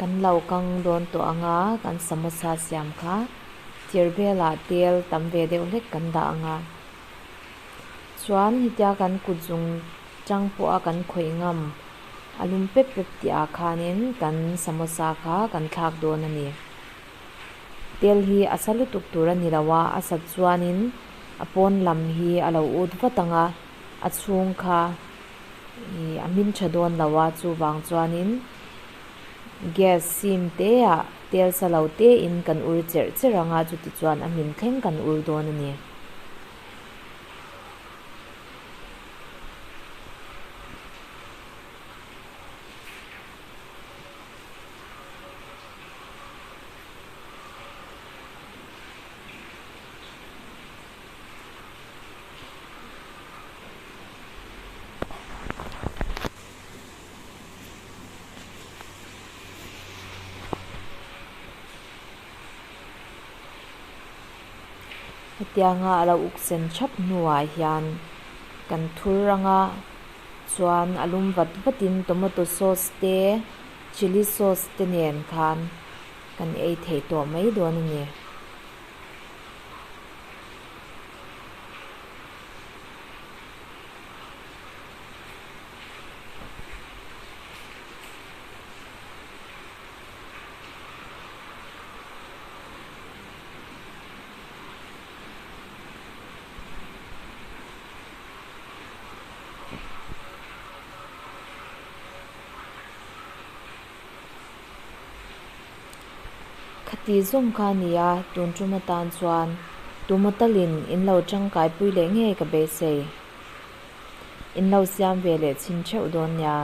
Kan lo kang dawn tawh ang a, kan samosa siam kha tir velah tel tam ve deuh hlek kan dah ang a. Chuan hetia kan kut zung chang pawha kan khawih ngam a lum pep pep tih ah khanin kan samosa kha kan thlak dawn a ni. Tel hi a sa lutuk tur a ni lo a, a sat chuanin a pawn lam hi a lo ut vat ang a, a chhung kha ih a hmin tha dawn lo a, chuvang chuanin gas sim te ah tel sa lo te in kan ur cherh cherh ang a, chuti chuan a hmin thleng kan ur dawn a ni. Hetianga a lo uk sen thap hnuah hian kan thur anga chuan a lum vat vatin tomato sauce te chilli sauce te nen khan kan ei theih tawh mai dawn a ni. Khati zawng kha a ni a, tun tum atan chuan tuma talin in lo tangkaipui leh ngei ka beisei. In lo siam ve leh chhin theuh dawn nia.